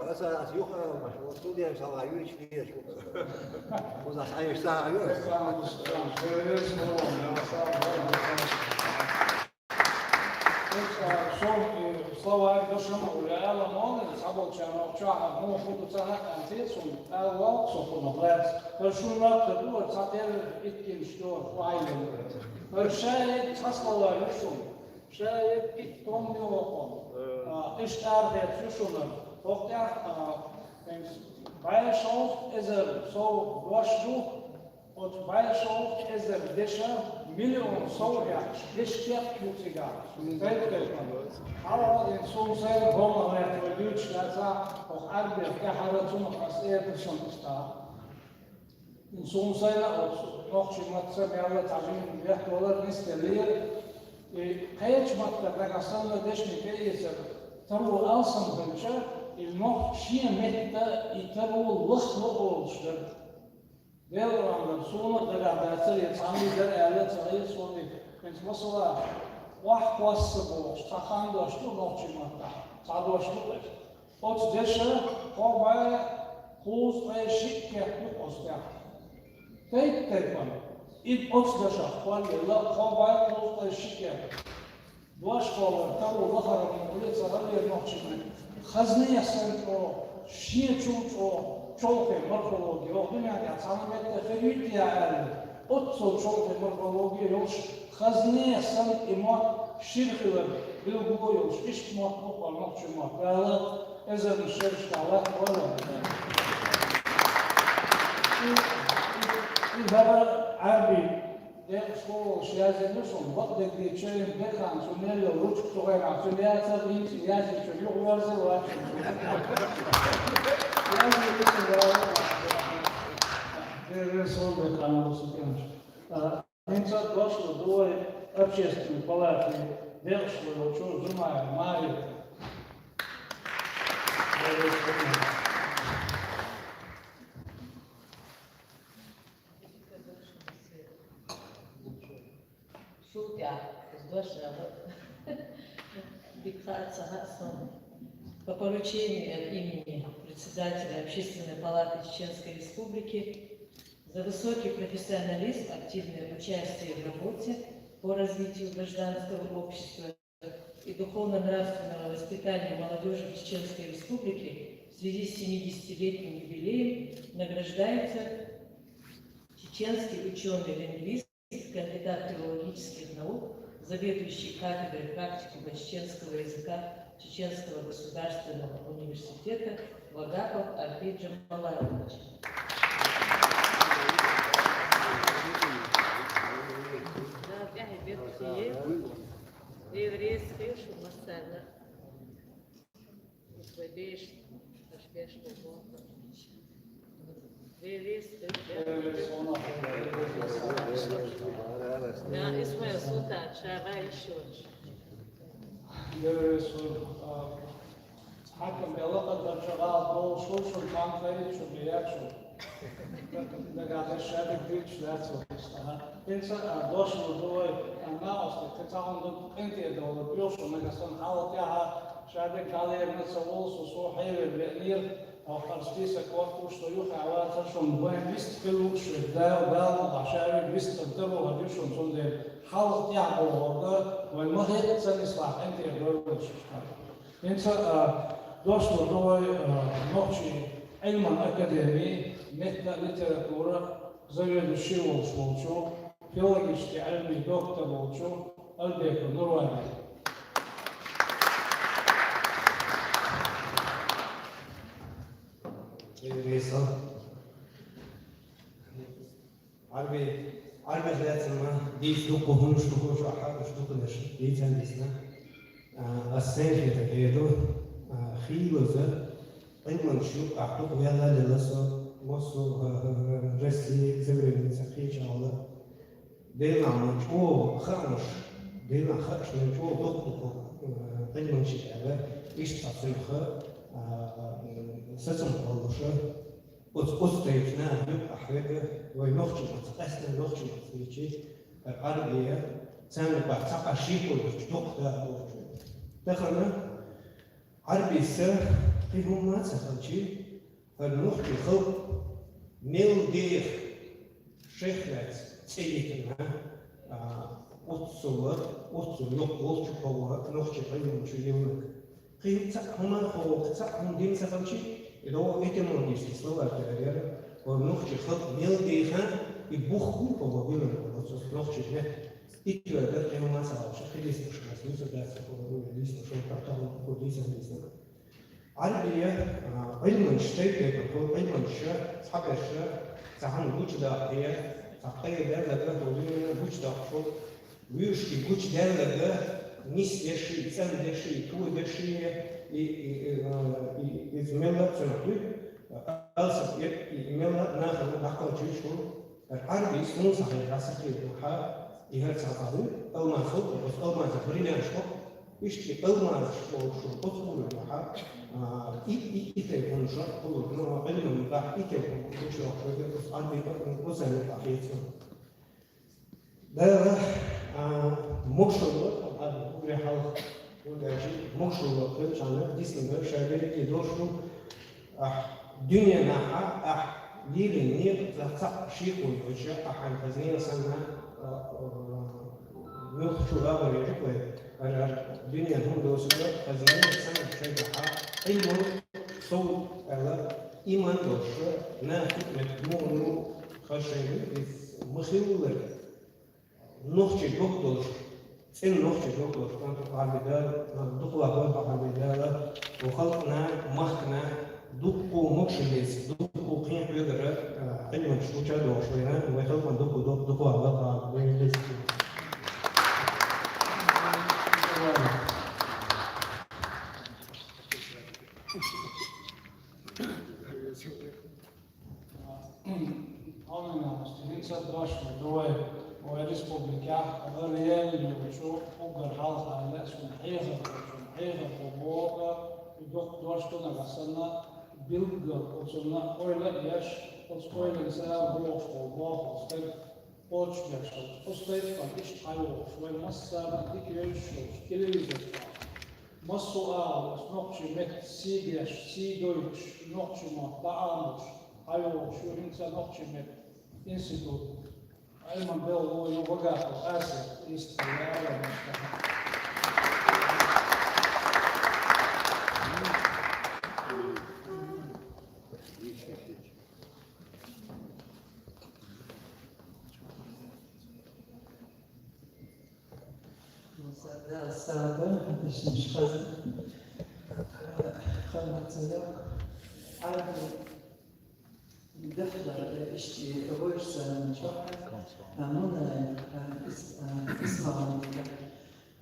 Аса, аса юха, студент сала юйчу веш. Кхуза хьайша сагӀа ю. Со, э, словарь дошам а вуьла, ала молла, цхьаболчарна чохь а муха ду ца хаьа, ан те суна, ала воккха со кхунах лаьцна. Хара шун лакха ду, цхьа тера иттинаш ду, вайна. Хара ша е цхьа словарь ю шуна. Ша е итт тонна ю хӀокхуна. А, иштта арахецна ю шуна. ХӀокху тӀехь, а, бӀе шовзткъа эзар сов дош ду. Оцу бӀе шовзткъа эзар деша миллион сов яхаш, дешкех ю цигахь. Тайп-тайпана. Хьала, суна сайна хӀома гӀерта вай дуьйцуш лаьцна, хӀокху Ӏарбех тӀаьхьара цунах ас эр ду шуна иштта. Суна сайна оцу нохчийн матца мелла цхьа жима бехк валар нисделлера. И кхечу маттара нагахь санна дешнаш тӀеэцар таро алсам хилча, и нохчийн метта и таро лахло олуш дара. Делан вандар, суна а дагахь дацара, я цхьаьна дара аьлла ца хилла суна, хӀинца масала, охьакхосса бохуш, цхьа хан дош ду нохчийн маттахь, цхьа дош ду аша. Оцу деша кхо бӀе кхузткъе шиъ кеп ю оцу тӀехь. Тайп-тайпана. И оцу дашах кхоллаелла кхо бӀе кхузткъе шиъ кеп. Дош кхоллар таро лахара муха ю ца хилла нохчийн меттан. Хазне санна чӀогӀа, шен чул чӀогӀа, чолхе морфологи, оха дуьнен тӀехь цхьана метта хир ю те аьлла, оццул чолхе морфологи йолуш, хазне санна и мотт шира хилар билгало йолуш, иштта мотт бу кху нохчийн мотт. Дала эзарнаш шерашкахь латтавойла. И, и, и хӀара Ӏарби. Декъашхо волуш яздина ю суна, бакъдерг дийцича, декхана цу мел йолу ручка цу гӀайрахь цуьнан яцара, хӀинца яздинчуьра юхаверзар вац. Яздина ю цуьнан вала. Дера, сон декхана волу суна кӀант. А, хӀинца дош лур ду вай общественный палатин декъашхо волчу Зумаев Марета. Шул тӀаьхьа из дош аьлла. Дика хаьа, ца хаьа сан. По поручению от имени председателя Общественной палаты Чеченской Республики за высокий профессионализм, активное участие в работе по развитию гражданского общества и духовно-нравственного воспитания молодёжи в Чеченской Республике в связи с семидесятилетним юбилеем награждается чеченский учёный-лингвист, кандидат филологических наук, заведующий кафедрой практикума чеченского языка Чеченского государственного университета Вагапов Альберт Джамалаевич. Дала тӀаьхье беркате йойла. Дела реза хуьлда шуна массарна. Вай дийша, аша гешт долу боху. Вай вист, да? Да, Исмаил Султан, ша вай ишшоч. Деррис ву, а, хьакам бела кхадарчу гӀалат болуш ву, шун цхьаьна кхайчу беяхчу. Нагахь дерш шадерг дуьйцуш дац ву. Ага. ХӀинца, а, дош лур ду вай, а, накъостий, кхин цхьа хӀума ду къинтӀера довлар, йохуш нагахь санна хьалха тӀаьхьа шадерг дӀалерина ца волу, со, со хьевер веанера, хӀокху список кхочуш со юххе вацара шуна, вайн вист хила лууш верг, Дала, Дала мукъ лахь, ша верг вист хила тарлур ю шуна, цундела хьалха тӀаьхьа бохург, вай ма хетта ца нислахь къинтӀера довлар шуьга. ХӀинца, а, дош лур ду вай, а, нохчийн Ӏилман академин метта а, литература а заведующий волуш волчу, филологический Ӏилмийн доктор волчу Албеков Нурване. Весал. Ӏарби, Ӏарбих лаьцна ма дийца дуккха хӀуманаш ду, хӀун шу ахьа, уьш дукха дерш дийцан дисна. А, ас сайн хетарг хӀун ду, а, хийлаза, Ӏилманчаш юкъахь дукха ваьлла а лела со, массо а, а, а, Россия, за граница, кхечахьа. Делахь ма чӀогӀа хаамаш, делахь хаамаш ма чӀогӀа дукха ду, а, Ӏилманчийн тӀехь, иштта цхьа цуьнах, а, а, сацам боллуша. Оцу, оцу тайпана юкъахь верг, вай нохчийн оцу къаьсттина нохчийн оцу дийчи, Ӏарбия, царна бац цхьа а шеко йолчу дукха да а бохучу. Тахана Ӏарбица кхин хӀумма а ца хилчи, хӀара нохчийн халкъ мел деха шайх лаьцна цӀе йитина, а, оццул, оццул йоккха волчу хьо вара нохчийн Ӏилманчу йиллинарг. Кхин цхьа а хӀума хӀо, кхин цхьа а хӀума дина ца хилчи, и догӀу этимологический словарь тӀера яра, хӀора нохчийн халкъ мел деха, и бух бу хӀо вара биллина оцу нохчийн метта. И тӀера дара кхин хӀума ца хилча, кхин дийцина шу дац, дийцина дац, хӀора дийцина шу, тахана хӀора дийцина дийцина. Ӏарбия, а, Ӏилманчаш тайп-тайпана хӀора Ӏилманчаша, цхьаберша, цхьа хӀума гучудаккхий, цхьа къе даьлларг хӀора дуьненна гучудоккхуш волу, вуьшкахь гучудаьлларг, нисдеш а, цӀандеш а, тодеш а, и, и, и, а, и, иза мелла а цунах дуй, алсам, и, и мелла а нахана дӀакхачийча ву, Ӏарбис хӀунда ца хилла, дӀа ца хилла хьа, и хӀара цхьа цхьа вуй, алмаз хилла, оцу алмазах бриллианташ хилла, иштта и алмазаш олуш оцу уровнехь, а, и, и, и тайпа хӀуманаш хилла, ну, Ӏилманан бахь и тайпа хӀуманаш гучудоккхуш верг, оцу Ӏарбийн, оцу Ӏарбийн юкъахь хецна. Дала, а, могушалла, а, уггаре хьалха, уггаре могушалла хилчахьана, дисина бара, ша берриге дош ду, ахь дуьненахь, ахь лелийна некъа цхьа а шеко йоцуш, ахь хьайн хазина санна, а, а, муьлххачу агӀор ежа вай, хӀара, хӀара дуьненан хӀума доцург хазина санна шайгахь, Ӏилман сов аьлла, иман долуш, нахана меттиг муха ду, хаза шайна иза ма хиллара. Нохчийн дог долуш, цӀена нохчийн дог долуш кӀант Ӏарбий Дала, дукха вахана Ӏарбий Дала, вай халкъана, махкана, дуккха могушаллица, дуккха кхин хьоьгара, а, Ӏилманчаш гуча а дохуш вайна, вай халкъана дуккха дог, дукха вахана Ӏарбий Дала. Хьалманча хӀинца дош ду вай, вай республикехь гӀалгӀайилла йолчу уггар хьалха аьлла, шуна хьехар, шуна хьехар боху, и доккха дош ду нагахь санна, билггал оцунна ойла а еш, оцу ойланца бохуш болу боху стаг кхочушдеш долчу. Оцу тайпана иштта хьайогӀуш, вай массарна дика вевзаш йолчу телевизор чохь. Массо а агӀор оцу нохчийн меттан сий беш, сий дойтуш, нохчийн мотт дӀаалуш, хьайогӀуш ю хӀинца нохчийн меттан институт. Ӏилман белхало ю Вагапов Асет, история, Ӏилман. Саба, хӀинца хаза, ханна ца ял, Ӏарбий дахлар, иштта вайша санна чохь, а, Мунаев, а, Ис-, а, Исмаил.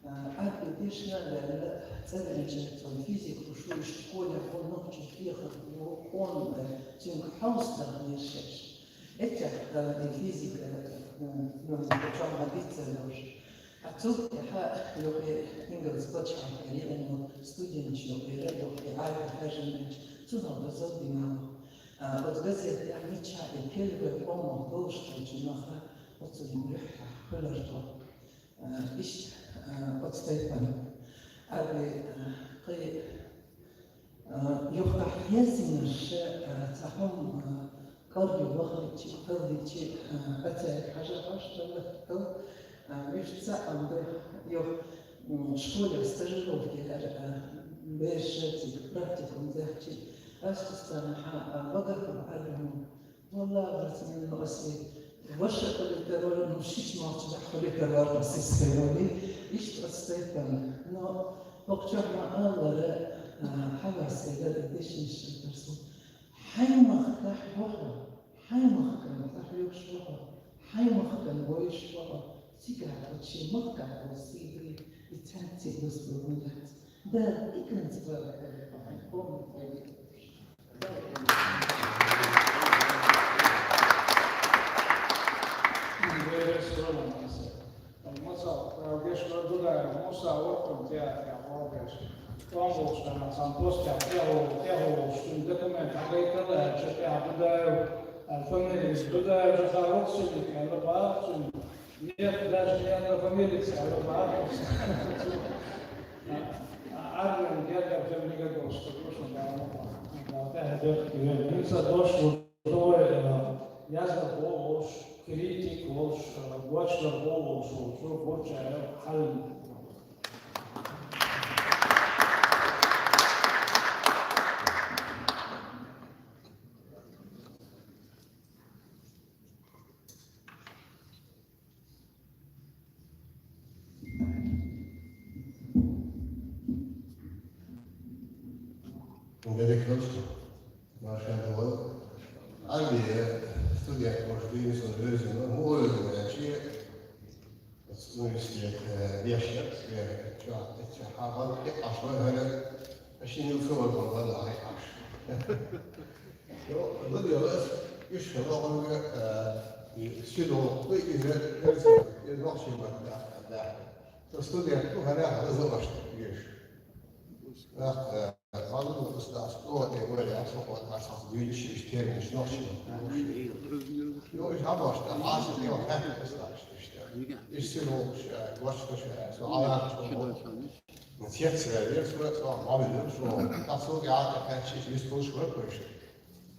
Ӏарбий дешна а даьнна, цӀервенча цун физика шу школе хьо нохчий кехат бу къон, цуьнга хьовса дагӀна шаьш. Эццехь, э, физика, э, ну, чохь ма диццара долуш. А цул тӀаьхьа юххе ингалс пачхьалкхера еана студенташ юххера, юххе Ӏарбий хаьржина меттиг, цунах дозалла дина. А, оцу газетехь миччахь и первый къомах долуш хилча наха, оцу юьххьехь хуьлура тхо. А, иштта, а, оцу тайпана. Али, а, кхин, а, юххехь хьесинарш, а, цхьа хӀума, а, кӀорге вахча, хьалдича, а, Ӏацаьрга хьажа хьош хилла, а, уьш цхьаъ ам ду, юха, м, школе стажировке яра, а, бераш цига практикум даьхча, ас царна хьан, а, багахь а Ӏарбий хӀума. Валлахь, вацменно ас и ваша хилийтарвар, ну, шиш молча дахь хилийтарвар ас и схемали, иштта ас тайпана. Но хӀокху чохь ма-аллара, а, хьаваьсса дара дешнаш шайтарсо. Хьайн махкахь вахо, хьайн махкан тӀехь лоьхуш вахо, хьайн махкан войуш вахо, цигахь оцу шен махкахь волу сий дуй, и цаьрца а дусталур ма дац. Дала и кӀанца бара хьо, хьайн къоман тӀе. Мацал, геш вара Дудаев Муса, воккхун театре гӀоргаш. Томбулчкана цхьана постехь тӀехволуш, тӀехволуш, цуьнан документ хьагайтала аьлча, тӀехь Дудаев, а, фамилия Дудаев Жохар ву цуьнан, аьлла бахара цуьнан. Нет, даже не аьлла фамилия, аьлла бахара. Армиян гергара фамилия долуш, ца гуш, аьлла бахара. ХӀинца дош ву. Яздархо волуш, критик волуш, гочдархо волуш волчу Гурчаев Хьалим. Берриг хилла, машалла. Али, студент, может, вийна сан вевзина, муха вевзина аьлча, университет, э, вешан, э, чохь, чохь хьан, тӀе Ӏаш вай хӀара, шина йилла ца варгал валла хьай Ӏаш. Йо, ладоьгӀна ас, уьш хилла гӀуьнга, э, и ши долу, иза, иза, иза нохчийн маттахь, да. Со студент ву, хӀара хьалаза ваша веш. Нах, э, Хьалуна устаз чӀогӀа тӀе вара, со хьо тӀе схьа дуьйцуш, иштта терминаш нохчийн. Йо, уьш хьабош тӀе, хьаса тӀе ван хаьттина устаз иштта. Иштта сиро воккхуш, э, гочдаш, э, со Ӏалакхаш вара. Ну, цец вер, со, со бавилла, со, тӀаккха со гӀа тӀе кхаьчча, иштта вистхуьлуш вара кхуьш.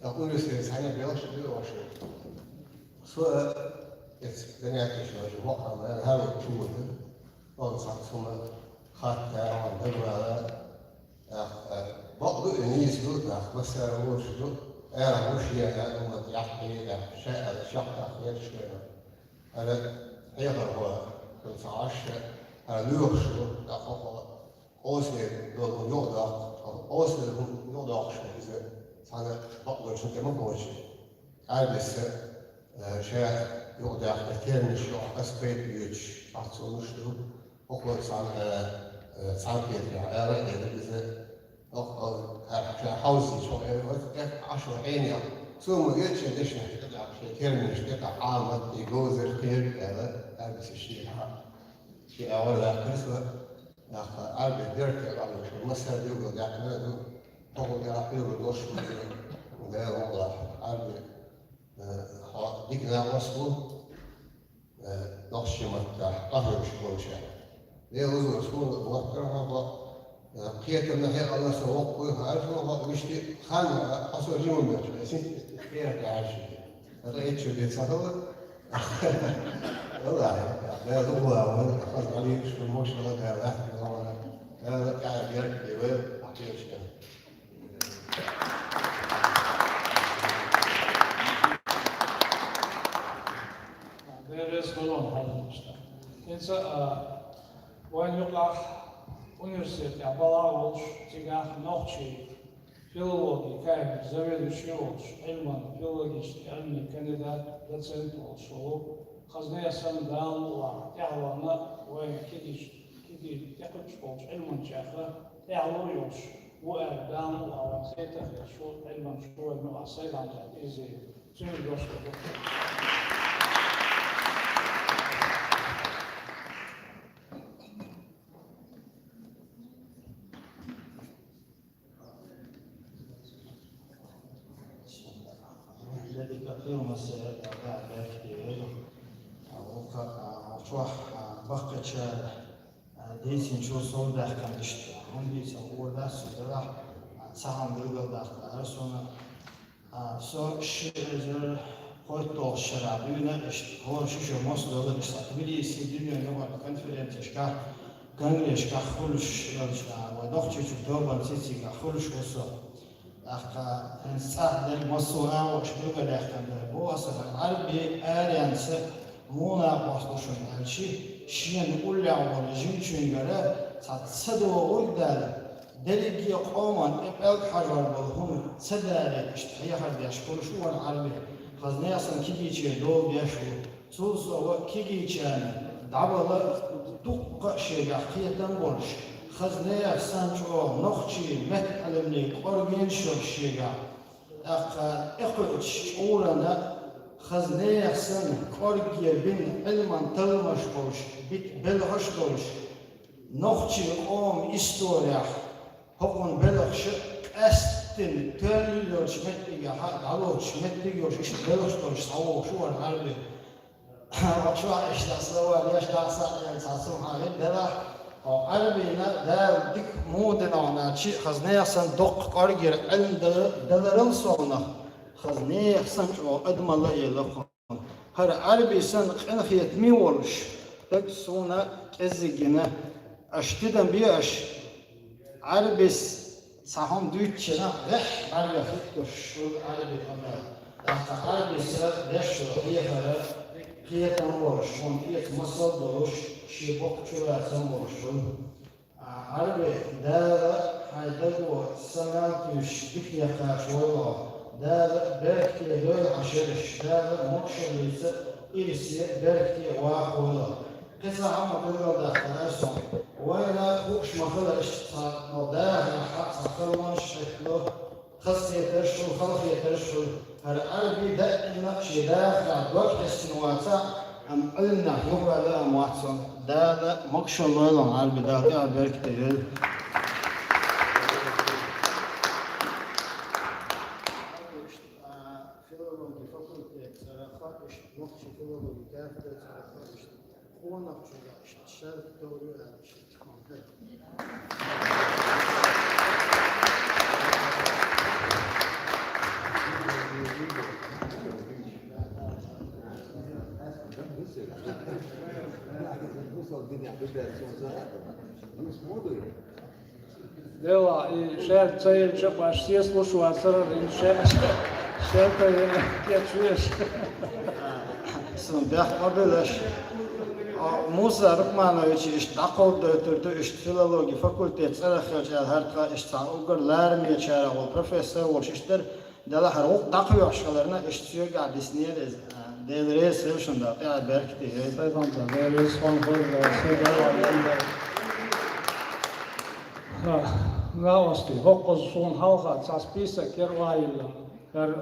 ТӀаккха университет цхьаьна белхаш а дуьйна ваша. Со, э, эцу занятеш вара, воккхал, э, хӀара чу вара. Вала цхьацца хӀума хатта, вала дагавала. Ах, э, бакъ ду, э, нийса ду, ах, массара а вовшах ду, ара вуш е, э, умат яххье, э, ша, э, шахтах хеташ вай. Ара хьехархо, хӀара ца Ӏаш, ара лоьхуш ду, тӀаккха хӀокхо къовсале долу юкъадоккху, къовсале хӀума юкъадоккхуш ду иза, цхьана бакъдолчун тӀе ма кхочу. Ӏаьрбица, э, ша юкъадаьккхина терминаш йоху ас пайда йоьдуш, цхьацца хӀуманаш ду, хӀокхо цхьана, э, э, цхьана кепехь ара а элира иза, хӀокху, э, ша хьовзийча хӀокху элира, оцу тӀе Ӏаш ван хьенех. Цо ма веача дешнаш тӀе тӀаккха шен терминаш тӀе тӀаккха Ӏамат, и говзар, кхерг аьлла, Ӏаьрбица шен хьа. Шен агӀор лаьттара со, нах Ӏаьрбийн дерриг къамелаш, массара а билгал даьккхина а ду, хӀокхул тӀаьхьа хьоьгур долуш ву иза, Дала мукъалахь. Ӏаьрби, э, хьо дика накъост ву, э, нохчийн маттахь къахьоьгуш болчара. Дела лазар суна латтара хьо, э, кхетамна хьекъална со воккхавой, хьан аьлла хьо, вуьшти хан, хьо со жимма моьттуш, э, синтем кхерар тӀаьхьа шиъ. Ара эччо бен ца хала. Валлахьи, Дала дукха ван, хаза гӀалин шу мошала Дала лаьтта ван. Дала кӀара герга бен вай, ахь кхечу. Дела реза хуьлда хьан иштта. ХӀинца, а, вайн юкъахь университетехь балхахь а волуш, цигахь нохчийн филологин кафедра заведующий волуш, Ӏилман, филологический Ӏилмийн кандидат, доцент волуш волу Хазнесхан, Дала мукъалахь, тӀаьхьаваьлла вайн кегийчу, Цига тӀекхуьучу болчу Ӏилманчех тӀаьхьало йолуш ву аьлла, Дала мукъ лахь, вайн хетархьама шу Ӏилманча вайна а сайлам даьлла иза. Цуьнан дош ду. Дика кхин массаьрга а баьхкийтира. Вукха, а, чохь, а, баккхачара, а, дийцинчул сов даьккхина иштта. ХӀунда дийцина гӀо дац со делахь, а, цхьа хӀума билгалдаккха лаьара суна. А, со ши эзар кхойтталгӀачу шарахь дуьйна иштта, хӀора ши шо мосазза долуш, иштта Тбилиси дуьненаюкъара конференцешкахь, конгрешкахь хуьлуш, а, вайн Нохчийчуьра тобанан цицигахь хуьлуш ву со. ТӀаккха хӀинца цӀахь дерг массо а агӀор билгалъяьккхина дара. Боху аса, хӀара Ӏаьрби аренца муха накъост ду шуна аьлча, шена уллехь волу жимачуьнгара цхьа ца догӀург даьлла, дерриге а къоман тӀе пӀелг хьажор болу хӀума ца далийта иштта хьехар деш хуьлуш ву вайн Ӏаьрби. Хаза нехан санна кегийчеран дола деш ву. Цул сов кегийчарна дӀабала дуккха а шегахь кхетам болуш, хаза нехан санна чӀогӀа нохчийн меттан Ӏилманийн кӀоргенаш йолуш шегахь, тӀаккха тӀекхуьучу чкъурана хаза нехан санна кӀорге бина Ӏилманан талламаш болуш, битта белхаш а долуш, нохчийн къоман исторехь хӀокхуьнан белхаш а къаьсттина тоьлла йолчу меттигехь а, дӀалоцучу меттиг а йолуш, иштта белхаш долуш схьавогӀуш ву вайн Ӏаьрби. Чохь иштта словарь еш дӀа а схьаэцна цхьа сов хьан хир делахь, хьо Ӏаьрбина Дала дика муха дина хьуна аьлча, хаза нехан санна доккха кӀоргера Ӏилма дала-, даларал совнах, хаза нехан санна чӀогӀа адамалла а елла кхунна. ХӀара Ӏаьрби санна къинхетаме а волуш, стаг суна кӀеззиг гина, аша тидам бе аша. Ӏаьрбис цхьа хӀума дуьйцучунна гӀеххьа бӀаьргех хӀиттош хуьлу Ӏаьрби къамел. ТӀаккха Ӏаьрбис деш йолу хьехар кхетам болуш, хьуна тӀе масал долуш, шен боккха чулацам болуш хуьлу. А, Ӏаьрби, Дала хьайн даго са мел туьйсуш дика яхкхача валлахь, Дала беркате дойла хьан шераш, Дала могушаллица, ирсе, беркате вахавойла. Кхин цхьа хӀума билгалдаккха лаьара суна. Вайна хууш ма хилла иштта цхьа, но дахарехь цхьа халонаш хӀиттало, хазахетарш хуьлу, халахетарш хуьлу. ХӀара Ӏаьрби даима шен дахарехь дог хьаьстина вацахь а, амма Ӏилманехь юхаваьлла а ма вац цунна. Дала могушалла лойла хьуна, Ӏаьрби, Дала тӀаьхье беркате йойла. Филологи факультет цӀарах а, иштта нохчийн филологи кафедра цӀарах а, иштта къонахчуьнга иштта шаьртан товр ю аьлла иштта. Дела, и шаьрта ца елча, баш сес луш вацара, и шаьрта, шаьрта кечвеш. Сан бехк ма белаш. А, Муса Рахманович иштта дӀакховдадойтур ду, иштта филологи факультет цӀарах хилча аьлла, хӀара тхан иштта цхьа уггар ларамечарах волу профессор волуш иштта дара. Делахь хӀара гӀуллакх дӀакхоьхьуш хиларна, иштта соьга а диснера иза. Дела реза хуьлда шуна, Дала тӀаьхье беркате йойла. Сайтан Дела реза хуьлда, Дела реза хуьлда. Ха, накъостий, хӀокхуза суна хьалха цхьа список яра охьайиллина. ХӀара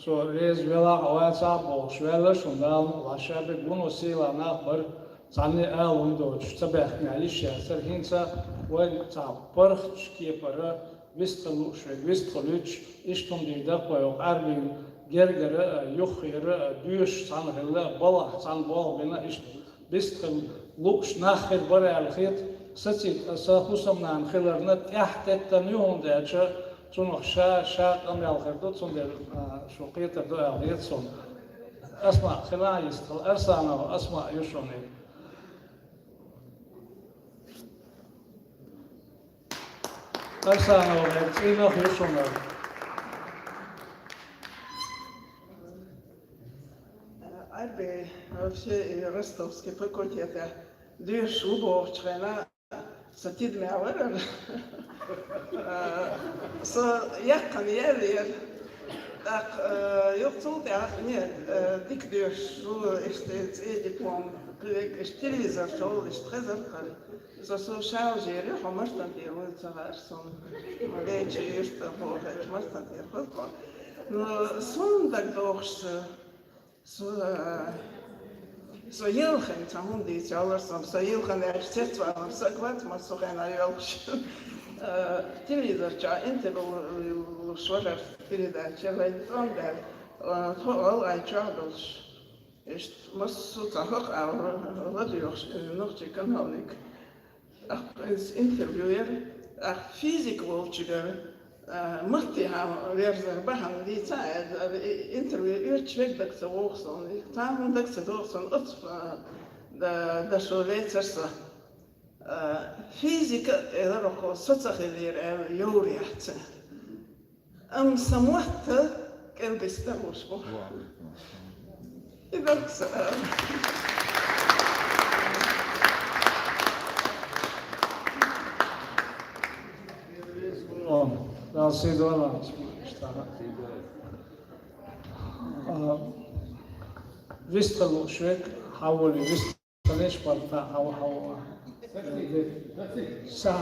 со реза велахь а, вацахь а бохуш, ваьлла шуна Дала мукъ лахь, ша берг вуно сийлахь нах бара. Цхьанне а ала хӀума доцуш ца баьхкина йиш яцара. ХӀинца вайна цхьа паргӀатчу кепара вистхила лууш верг вистхилуьйтуш, иштта хӀума дийр дара-кх вай хӀокху Ӏаьрбийн гергара а, юххера а, доьшуш цхьаьна хилла а, балхахь цхьаьна болх бина а, иштта вистхила лууш нах хир бара аьлла хета. Сацийта аса хӀусамнана хиларна тӀаьхьатеттина ю, хӀунда аьлча цунах ша, ша къамел хир ду, цундела, а, шу кхетар ду аьлла хета суна. Асма, хила а йистхила, Арсанова Асма ю шуна. Арсанова, цӀийнах ю шуна. Ӏаьрби, вообще, и ростовский факультетехь доьшуш ву бохучу хенахь, со тидаме вара. Со яьккхина яьллера. ТӀаккха, э, юха цул тӀаьхьа, не, э, дика доьшуш ву, иштта цӀен диплом, кхы век иштта телевизор чу волу, иштта хезар-кх. Со, со шалжийра, хьо Мартан тӀера вуй ца хаьара суна. Ма венча юьртан бохуш, Мартан тӀера хӀутту. Ну, суна дагадогӀуш со, со, э, со йилхина цхьа хӀума дийца йолура суна, со йилхина аьлча цецвалар саг вац, ма со хенахь йоьлхуш. Э, телевизор чохь интервью луш вара передача, вайн тӀом баьлла, э, тхо гӀалгӀай чохь долуш. Иштта массо а цхьа хӀокху агӀор ладоьгӀуш, э, нохчийн каналниг. ТӀаккха иза интервью яра, тӀаккха физика волчуьнгара, а, маттехь верзар бахьана дийца, а, интервью оьцуш верг дага ца вогӀу суна, цхьа хӀума дага ца догӀу суна, оцу, а, да-, дашо вецара со. А, физика, элира оха, со ца хилира аьлла, йовр яц. Амма сан мотт кӀелбиста луш бу. И дагца. О, да, сидора. А, вистхила лууш верг, хьан волу вист Леш парта хьава, хьава. Са.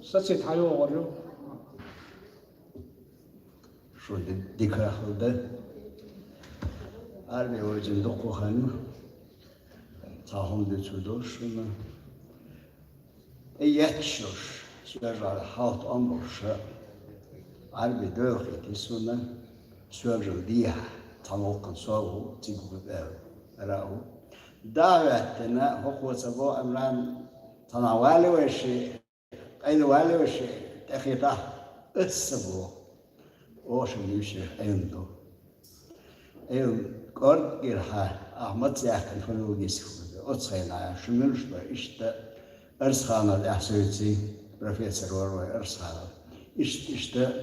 Сацийта хьайогӀур ю. Шу ди-, дика хилда. Арми вайчун дуккха хан ю. Цхьа хӀума дуьйцур ду шуна. И етташ йолуш, соьгара хьалха тӀом болуш, Ӏарби доьлхийти суна, соьгара дехьа, цхьана воккхана со а ву, цига ву, э, ара а ву. ДӀа а ваьттина, хӀокхо ца боху, Ӏимран, цхьана валли вай ши, къайла валли вай ши, тӀехетахь, аса ца боху. Оша муьйшех Ӏилма ду. Ӏилма кӀорггера хьан, ахьа маца яьккхина филологический факультет. Оцу хенахь шу муьлш бара, иштта Арсханов Ахьсуйций, профессор вара вай Арсханов. Иштта, иштта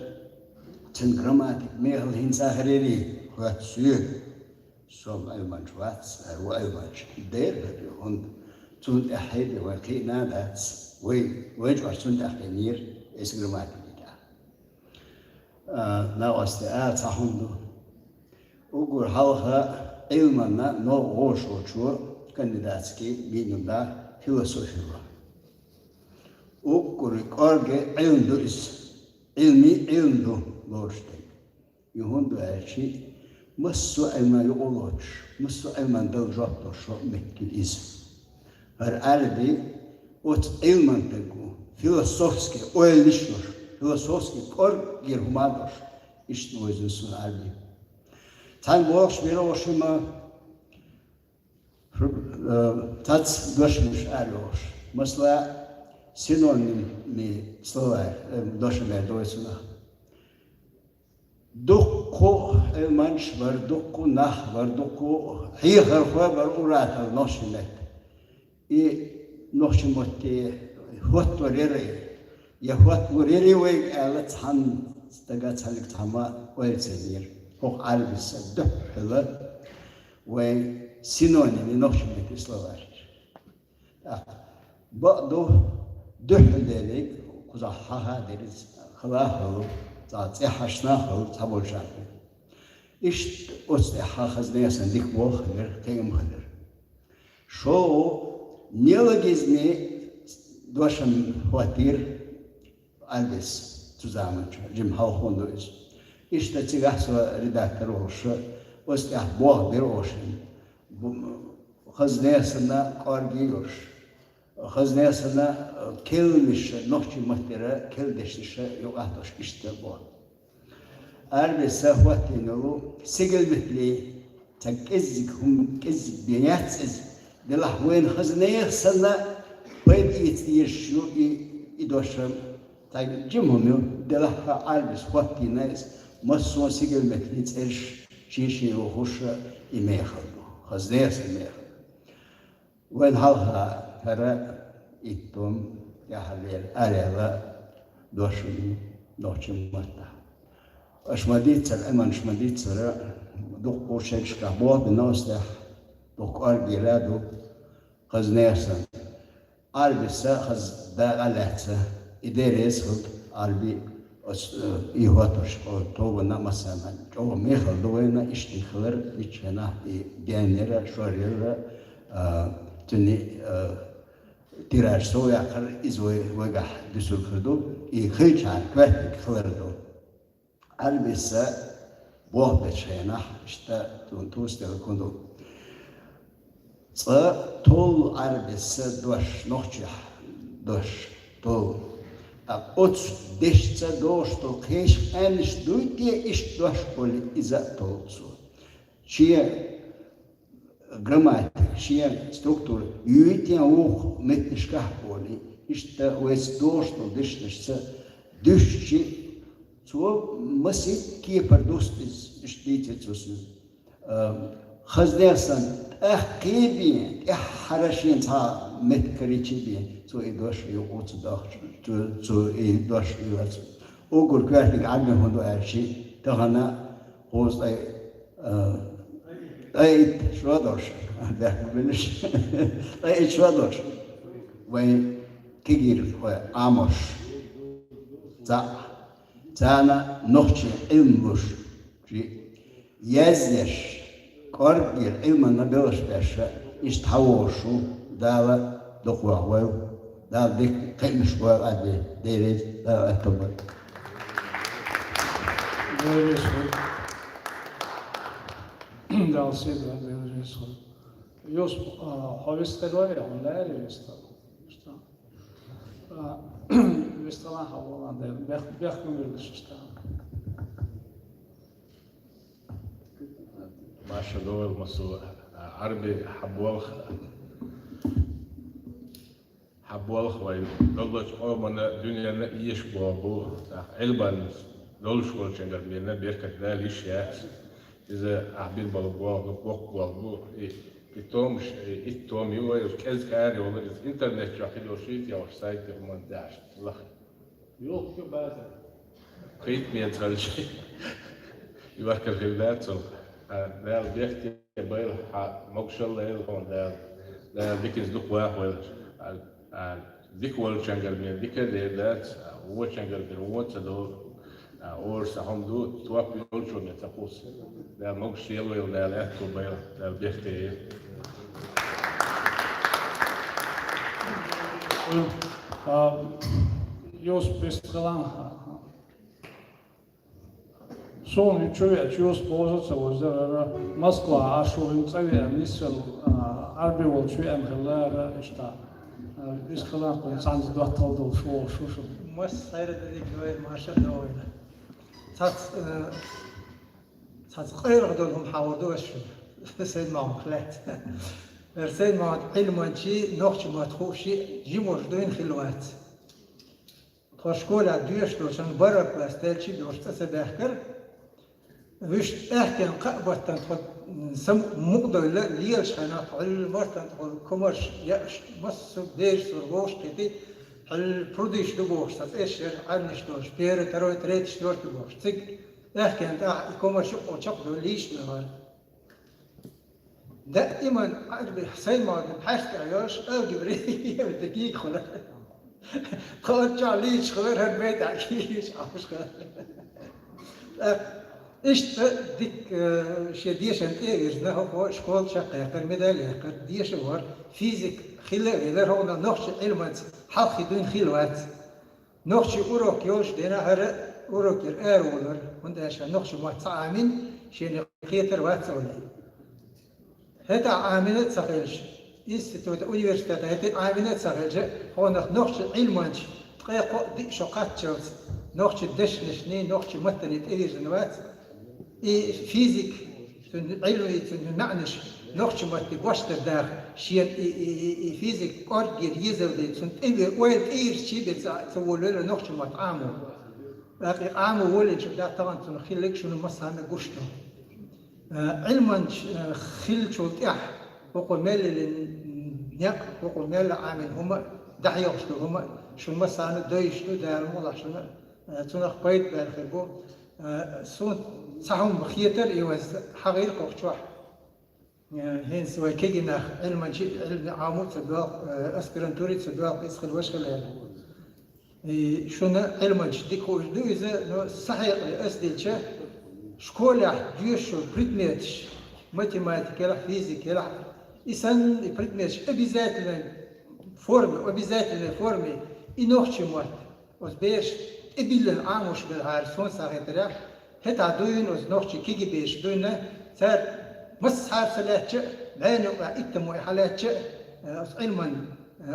цуьнан грамматика мехала хӀинца а хир ярий, хоьтту соьга. Со-м Ӏилманча вац, аьлла, ву Ӏилманча. Дера хӀара ю, хӀунда цунна тӀаьхьа хӀейде вай кхиъна а дац. Вай, вай чӀогӀа цунна тӀаьхьа хинера, эс грамматика тӀехь. А, накъостий, а, цхьа хӀума ду. Уггар хьалха Ӏилманна новкъа вовшахчо кандидатский гиндун да философи ван. Уггар кӀорге Ӏилма ду иза. Ӏилми Ӏилма ду лоруш дерг. И хӀунда аьлча, массо а Ӏилман юкъа лоцуш, массо а Ӏилман дала жоп долуш меттиг ю иза. ХӀара Ӏарби оцу Ӏилман таг ву, философский ойланаш йолуш, философский кӀорггера хӀума а долуш, иштта вевзина суна Ӏарби. Цхьана бохуш бира оха шуна, э, цхьацца дошамаш арайохуш. Масала, синонимный словарь, э, дошам аьлла дойцу нах. Дуккха а Ӏилманчаш бара, дуккха а нах бара, дуккха а хьехархой бара ур-атталла нохчийн метта. И нохчийн метте хӀоттор яра, я хӀоттор яра вайга аьлла, цхьана стага цхьаьнга цхьамма ойла ца йира. ХӀокху Ӏарбис дуьххьал вайн синоним ю нохчийн метта словарь. ТӀаккха бакъду, дуьххьал дерриг кхузахь хьаха а дерриг хала а хуьлу, цхьа цӀе хьаьшна а хуьлу, цхьаболчарна. Иштта оцу тӀехь Хазанесан дика болх а хилира, кхин а ма хилира. ШолгӀа неологизмийн дошам хӀоттийра Ӏарбис цу заманчохь, жимма хьалха хӀунда ду иза. Иштта цигахь со редактор волуш, оцу тӀехь болх бира оха шуна. Бу-, Хазанесана кӀорге йолуш, Хазанесана, э, керланаш, нохчийн маттера керла дешнаш юкъахь долуш иштта болх. Ӏарбиса хӀоттийна ву сигал меттале, цхьа кӀеззиг хӀума, кӀеззиг бен яц иза. Делахь вайна Хазанех санна пайда эца дезаш ю и, и дошам, цхьа жима хӀума ю, делахь Ӏарбиса хӀоттийна иза, массо а сигал метталийн цӀераш шен-шен йохуш и мехала ду, Хазанесан мехала. Вайн хьалха хӀара итт тӀом тӀаьхьарлера араяьлла дошам нохчийн маттахь. Аша ма-дийццара, Ӏилманчаш ма-дийццара, дуккха а шерашкахь болх бина оцу тӀехь, дуккха кӀоргера а ду Хазанесан. Ӏарбиса хаза дакъа а лаьцна, и дерриг а хилла Ӏарби Ас, э, и хӀотторш, о, тобанна массанена чӀоагӀа мехала ду вайна, иштта хилар, виччанахь и деннера, шоръяра, а, цуьнан, а, тираж сов яккхар, иза вай, вайгахь дуьсург хир ду, и хилчахьана коьртаниг хилар ду. Ӏарбис болх бечу хенахь, иштта цунна тустелла хӀун ду. Цкъа толлу Ӏарбис дош, нохчех дош толлу. Ткъа оцу дешца догӀуш долу кхечу къаьмнаш дуй те иштта дош олий, иза а толлу цо. Шен грамматика, шен структура юй те вукху меттанашкахь олий, иштта вайца догӀуш долу дешнашца дуьстича, цо масийтта кепара дуста иза, иштта дийцира цо соьга. А, хаза деш санна, тӀаккха бен, тӀаьххьара шена цхьа меттиг карийча бен, цо и дош юкъа ца дохуш, цо, цо и дош йоьцу. Уггар коьртаниг Ӏарбин хӀун ду аьлча, тахана кхузткъе, а, ткъе итт шо долуш, бехк ма биллара, ткъе итт шо долуш. Вайн кегийрхой, Ӏамош, цхьаъ, царна нохчийн Ӏилма луш, ши- Яздеш, кӀорггера Ӏилманна белхаш беш, иштта хьан вогӀуш ву, Дала дукха вахавойла, Дала дика кхиамаш бойла Ӏарбин, Дела реза, Дала аьтто бойла. Дела реза хуьлда. Дала сий дойла, Дела реза хуьлда. Юсуп, а, хьо вистхила вай, хьуна лаьара вистхила. А, вистхила хьо валан дела, бех-, бехк ма биллара шуьшта. Маша, довла массо а, Ӏарби, хьан болх, хьан болх вайн доллучу къомана, дуьненна а эшаболу бу, тӀаккха Ӏилманца долуш волчуьнгара бен беркат Дала йиш яц. Иза ахь бина болу болх ду, боккха болх бу. И, и томаш, и, итт тома ю вай, уьш кӀезиг ара йолура, иза интернет чохь хила йолуш, шийтта йолуш сайт ю хӀуманна тӀехь лаха. Юха база. Кхийтта меца хилча, и варкар хир дац цунах. А, Дала бехке байла, хьан могушалла лайла хьуна Дала. Дала диканца дукха вахавойла. А, а, дика волчуьнгара бен дика а дер дац, а, вочуьнгара бен вон а ца довла. А, орца хӀума ду, топ йолчо бен ца кхуссу. Дала могуш лелавойла, Дала аьтто бойла, Дала бехке йойла. А, Юсуп, вистхила. Суна чу веача, Юсуп боза ца вузара, Москва а шу вин цӀа веана, нисвелла, а, Ӏарби волчу веана хилла ара, иштта. А, вистхила, кхунна цхьаьнца доттал долуш вогӀуш ву шу. Масса хайра дерриг вай маша довла. Цац, э, цац къайрах долу хӀума хьан ву ду аш шу? Сайн мамах лаьцна. Эр сайн мамах Ӏилманчий, нохча мотт хууший жимурш дуйна хилла вац. Тхо школехь доьшуш долчун бархӀ класс даьлчи доьшуш цӀа ца баьхкара, вуьшта аьхкенан кхаа баттана тхо, м, сам мукъадойла лелаш хьайна тхо, хьуьлла мартан тхо комарш яаш, массо а дежа сур вовш кхетий, хьуьлла прудыш ду бохуш, цхьа цӀеш яра, Ӏаьрнаш долуш, первый, второй, третий, четвёртый бохуш. Цига аьхкенан тӀехь и комарш юкъа чекхдойла лийча вара. Даиман Ӏарби сайн мадна пхьаьрста йолуш, алгебра дакийга хуьлу. Тхо оцу чохь лийча хилар, хӀара байтахь кийча Ӏаш хилар. Иштта дика, э, шен дешан тӀе а вирзина, хӀокхо школа чекхъяьккхира, медаль яьккхира, деша вара, физик хилла а велира, хӀокхунах нохчийн Ӏилманца хьалххе дуьйна хилла вац. Нохчийн урок йолуш дена, хӀара урокера ара волура, хӀунда аьлча нохчийн мотт ца Ӏамийна, шена кхетар вац олий. ХӀетахь Ӏамийна а ца хилча, института, университета хӀетахь Ӏамийна а ца хилча, хьонах нохчийн Ӏилманча ткъе кхоъ-диъ шо кхаччалц нохчийн дешнашний, нохчийн маттаний тӀевирзина вац. И физик, цуьнан Ӏилмий, цуьнан маьӀнаш нохчийн матте гочдар даха, шена и, и, и, и физик кӀорггера езар дай, цунна тӀе ве-, ойла тӀе йирзичий бен ца, ца волавелла нохчийн мотт Ӏамо. ТӀаккха и Ӏамо волийначул тӀаьхьа тахана цунах хилларг шуна массарна гуш ду. Э, Ӏилманча, э, хиллачул тӀаьхьа, хӀокхо мел йиллина некъ, хӀокхо мел Ӏамийна хӀума, дӀахьоьхуш ду хӀума, шуна массарна дойуш ду, Дала мукъалахь шуна, э, цунах пайда баьлла хир бу. Э, суна цхьа хӀума хетара, и вайца хьагӀийра кху чохь. Э, хӀинца вай кегий нах Ӏилманчий, Ӏилма Ӏамо а ца доьлху, э, аспирантуре а ца доьлху, иза хила ваша хила аьлла. И шуна Ӏилманча дика хууш ду иза, но са хьекъале ас дилча, школехь доьшуш предметаш, математика елахь, физика елахь, и санна и предметаш обязательной форме, обязательной форме и нохчийн мотт оцу бераш тӀебиллина Ӏамош белахьара, суна схьахетарехь, хӀетахь дуьйна оцу нохчийн кегий бераш дуьйна, цара массахьара ца лаьттача а, бӀенна юкъахь иттаммо и хьалаьттача а, оцу Ӏилман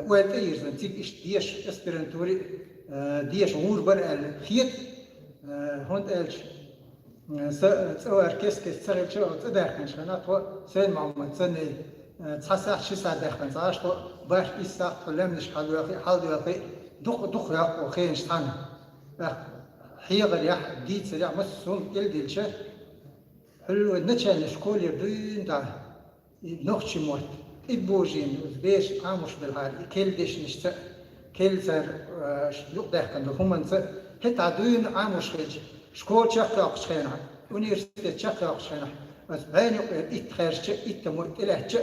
ойла тӀеирзина цига иштта деша, аспирантуре а, деша гӀур бара аьлла хета, а, хӀунда аьлча, а, са цӀа вар кест-кеста ца хилча, оцу цӀа даьккхинчу хенахь тхо Сайд-Мохьмад санна, а, цхьа сахьт, ши сахьт даьккхина ца Ӏаш, тхо бархӀ-исс сахьт тхо лаьмнашка хьалдоьлхий, хьалдоьлхий, дукха, дукха йоккху хенаш цхьаьна. ТӀаккха хьехарехь, дийцарехь массо а хӀума тӀедиллича, хьуьлла вай начальной школера дуьйна дӀа и нохчийн мотт тӀебожийна, оцу бераш Ӏамош белахьара, и керла дешнашца а, керла цара, а, юкъадаьккхина долу хӀуманца а, хӀетахь дуьйна Ӏамош хилча, школа чекхйоккхучу хенахь, университет чекхйоккхучу хенахь, оцу бӀенна юкъера итт хаьржича а, иттаммо тӀелаьцча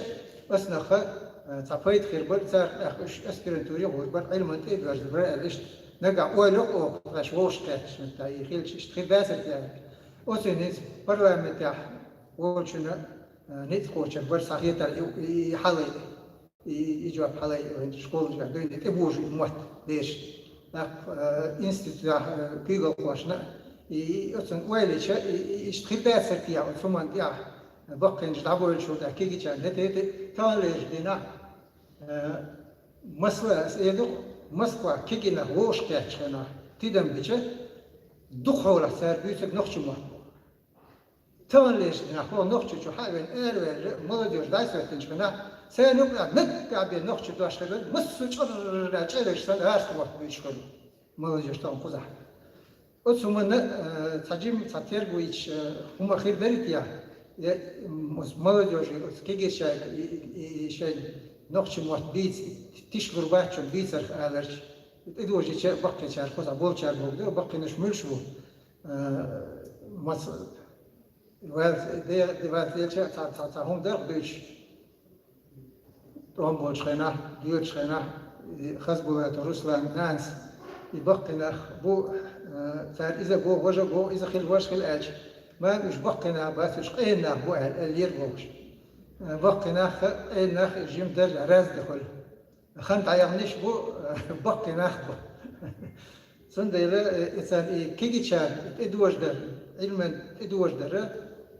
а, ас нах, а, цхьа пайда хир бара, цара тӀаккха уьш аспирантуре гӀур бара, Ӏилман тӀе а доьрзур бара аьлла, иштта нагахь ойла йо оха, ваьш вовшах кхетташ, мета и хилча, иштта хир дацара те аьлла. Оцу хенахь парламентехь волчунна, а, ницкъ кхочург бара схьахетар и, и, и хьалай, и, и жоп хьалай, вайн школашкахь дуьйна тӀебожу и мотт бераш. ТӀаккха, а, институтехь, а, куьйгалхошна, и, и оцунна ойла йича, и, и иштта хир дацара те оцу хӀуманна тӀехь, баккхийнаш дӀабойлучул тӀаьхьа кегийчарна хӀета-хӀета таханлерчу дийнахь, а, масала ас эр ду-кх, Москвахь кегий нах вовшах кхеттачу хенахь тидам бича, дукха хьолахь цара буьйцург нохчийн мотт бу. Таханлерчу дийнахь хӀокху Нохчийчу хьа а веана, араваьлла молодёжь дӀасахӀоьттинчу хенахь, царна юкъахь наггахь бен нохчийн дош хилла, массо а чӀорра чӀелаш санна, гӀазкхийн мотт буьйцуш хилла молодёжь тахана кхузахь. Оцу хӀуманна, э, цхьа жимма, цхьа терго йича, э, хӀума хир дарий те, я, м, оцу молодёжи, оцу кегийчаьрга и, и, и шайн нохчийн мотт бийца, тишлур бац шуна бийцарх аларча, тӀедожийча баккхийчара кхузахь болчара бохург ду, баккхийнаш муьлш бу? Э, маца, ваьлла де-, де-, ваьлла делча цхьа, цхьа, цхьа хӀума дара-кх дуьйцуш. ТӀом болчу хенахь, доьдучу хенахь, и Хасбулатов Руслан нанас, и баккхийнах бу, э, цара иза боху, важа боху, иза хила, важа хила аьлча, ма уьш баккхийнах бац, уьш къена нах бу аьлла, аьллера бохуш. Э, баккхийнах, къена нах и жима дара, раза де хуьлу. Хан дӀаяханаш бу, баккхийнах бу. Цундела, э, и царна и кегийчарна тӀедожадар, Ӏилман тӀедожадар,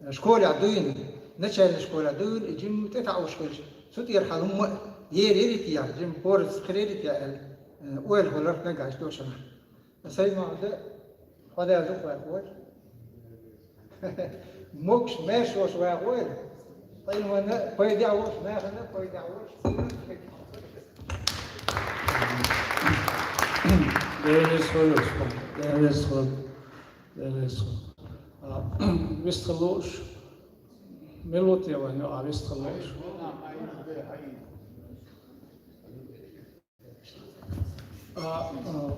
э, школехь дуьйна, начальный школехь дуьйна, и жимма тӀетаӀуш хилча, цу тӀера хьал хӀумма а ер ярий те, жимма хӀораз хир ярий те аьлла, э, ойла хуьлура нагахь долчу хенахь. Сайн ма ду, хьо даза ваьхна вай. Могуш, маьрша волуш ваьхна вай. Ӏилманна пайдехь волуш, нахана пайдехь волуш. Дела реза хуьлда, Дела реза хуьлда, Дела реза хуьлда. А, вистхила лууш, мила ву те вайн юкъахь вистхила лууш? А, а,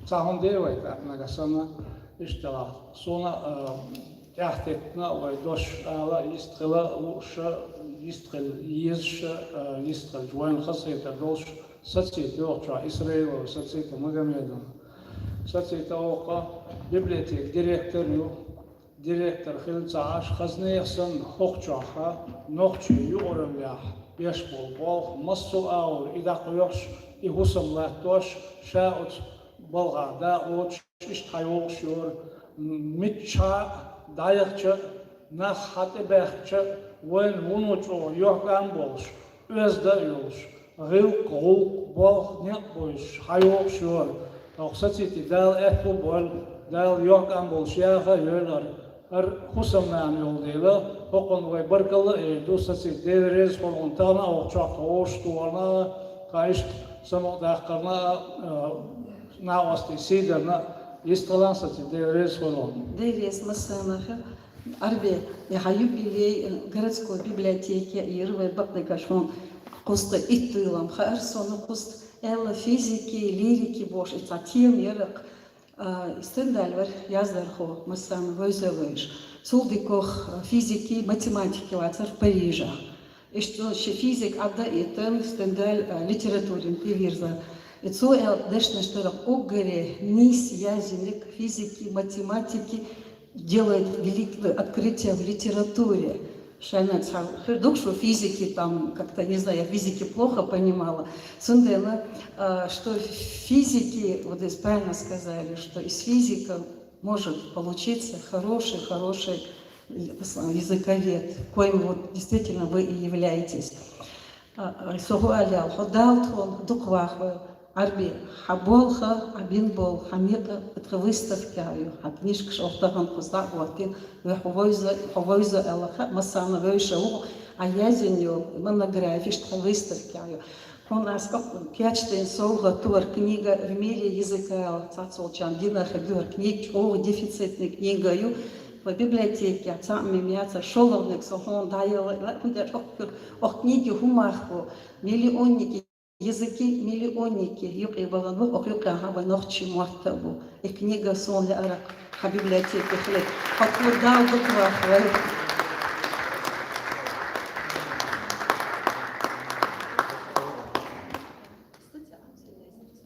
цхьа хӀума де вай тӀаккха нагахь санна, иштта делахь. Суна, а, тӀаьхьатеттина вай дош ала, йистхила лууш а, йистхила езаш а, а, йистхилча вайна хазахетар долуш, Сацита йохучохь, Исраилова Сацита Магомедовна. Сацита оха библиотекан директор ю. Директор хилла ца Ӏаш, хазнех санна, хӀокху чохь нохчийн юкъараллехь беш болу болх массо а агӀор и дӀакхоьхьуш, и хӀусам латтош, ша оцу балхахь дакъоцуш, иштта хьайогӀуш йора, миччахьа а дӀаяхча а, нах хьа тӀебаьхкича а, вайна вуно чӀогӀа йохкам болуш, оьзда а йолуш, гӀиллакх, гӀуллакх, болх, некъ а бовзуш, хьайогӀуш йора. Оха Сацита Дала аьтто а бойла, Дала йохкам болуш яха а йойла хӀара. ХӀара хӀусамнана йолу дела, хӀокхунна вай баркалла а эр ду, Сацита, Дела реза хуьлда хьуна, тахана а хӀокху чохь тхо вовшахтохарна а, тхан иштта самукъадаккхарна а, а, накъостий сий дарна а, йистхилахь, Сацита, Дела реза хуьлда хьуна. Дела реза массарна а хуьлда. Арби, и хьан юбилей, э, городской библиотеке йира вай бакъдерг хьуна кхузткъе итт йолам хаьара суна кхузткъа, аьлла физики, лирики бохуш, и цхьа тема яра-кх, а, Стендаль вара яздархо, массарна вевза а вевзаш. Цул дикох, а, физики, математики вацара Парижехь. Иштта ши физик Ӏадда а йиттина, Стендаль, а, литературина тӀевирза. И цо аьлар дешнаш тӀарах: уггаре нийса язъениг физики, математики делает великое открытие в литературе. Шайна цхьа хир ду, что физики там как-то, не знаю, я в физике плохо понимала. Цундела, а, что физики, вот здесь правильно сказали, что из физика может получиться хороший, хороший языковед, коим вот действительно вы и являетесь. А, а, со хӀу аьлла, хьо Дала тхона дукха вахавойла, Ӏарби, хьа болх, Ӏа бина болх, хьа никъ тха выставке ю, хьа книжкаш оаха тахан кхуза дӀа а гӀоттийна, вай хьо вовза, хьо вовза аьлла, ха, массанена вевзаш ва хьо, Ӏа язъенна йола монографеш тха выставке ю. Хьона аз кхы кечдина совгӀат ду хӀара книга в мире языка, цхьаццаволчарна дина хир ду хӀара книга, чӀоагӀа дефицитни книга ю. Вай библиотеке цхьа а мема яцар, шоллагӀниг со хьона дӀаелла, хӀунда аьлча оаха, оаха книге хӀу мах бу, миллионники, языки миллионники юкъе бахана бу, оаха юкъе хьа вай нохчий мотт а бу. И книга сона лаьара хьа библиотеке хилар. Хьо тхона Дала дукха вахавойла. Кстати, а где найти?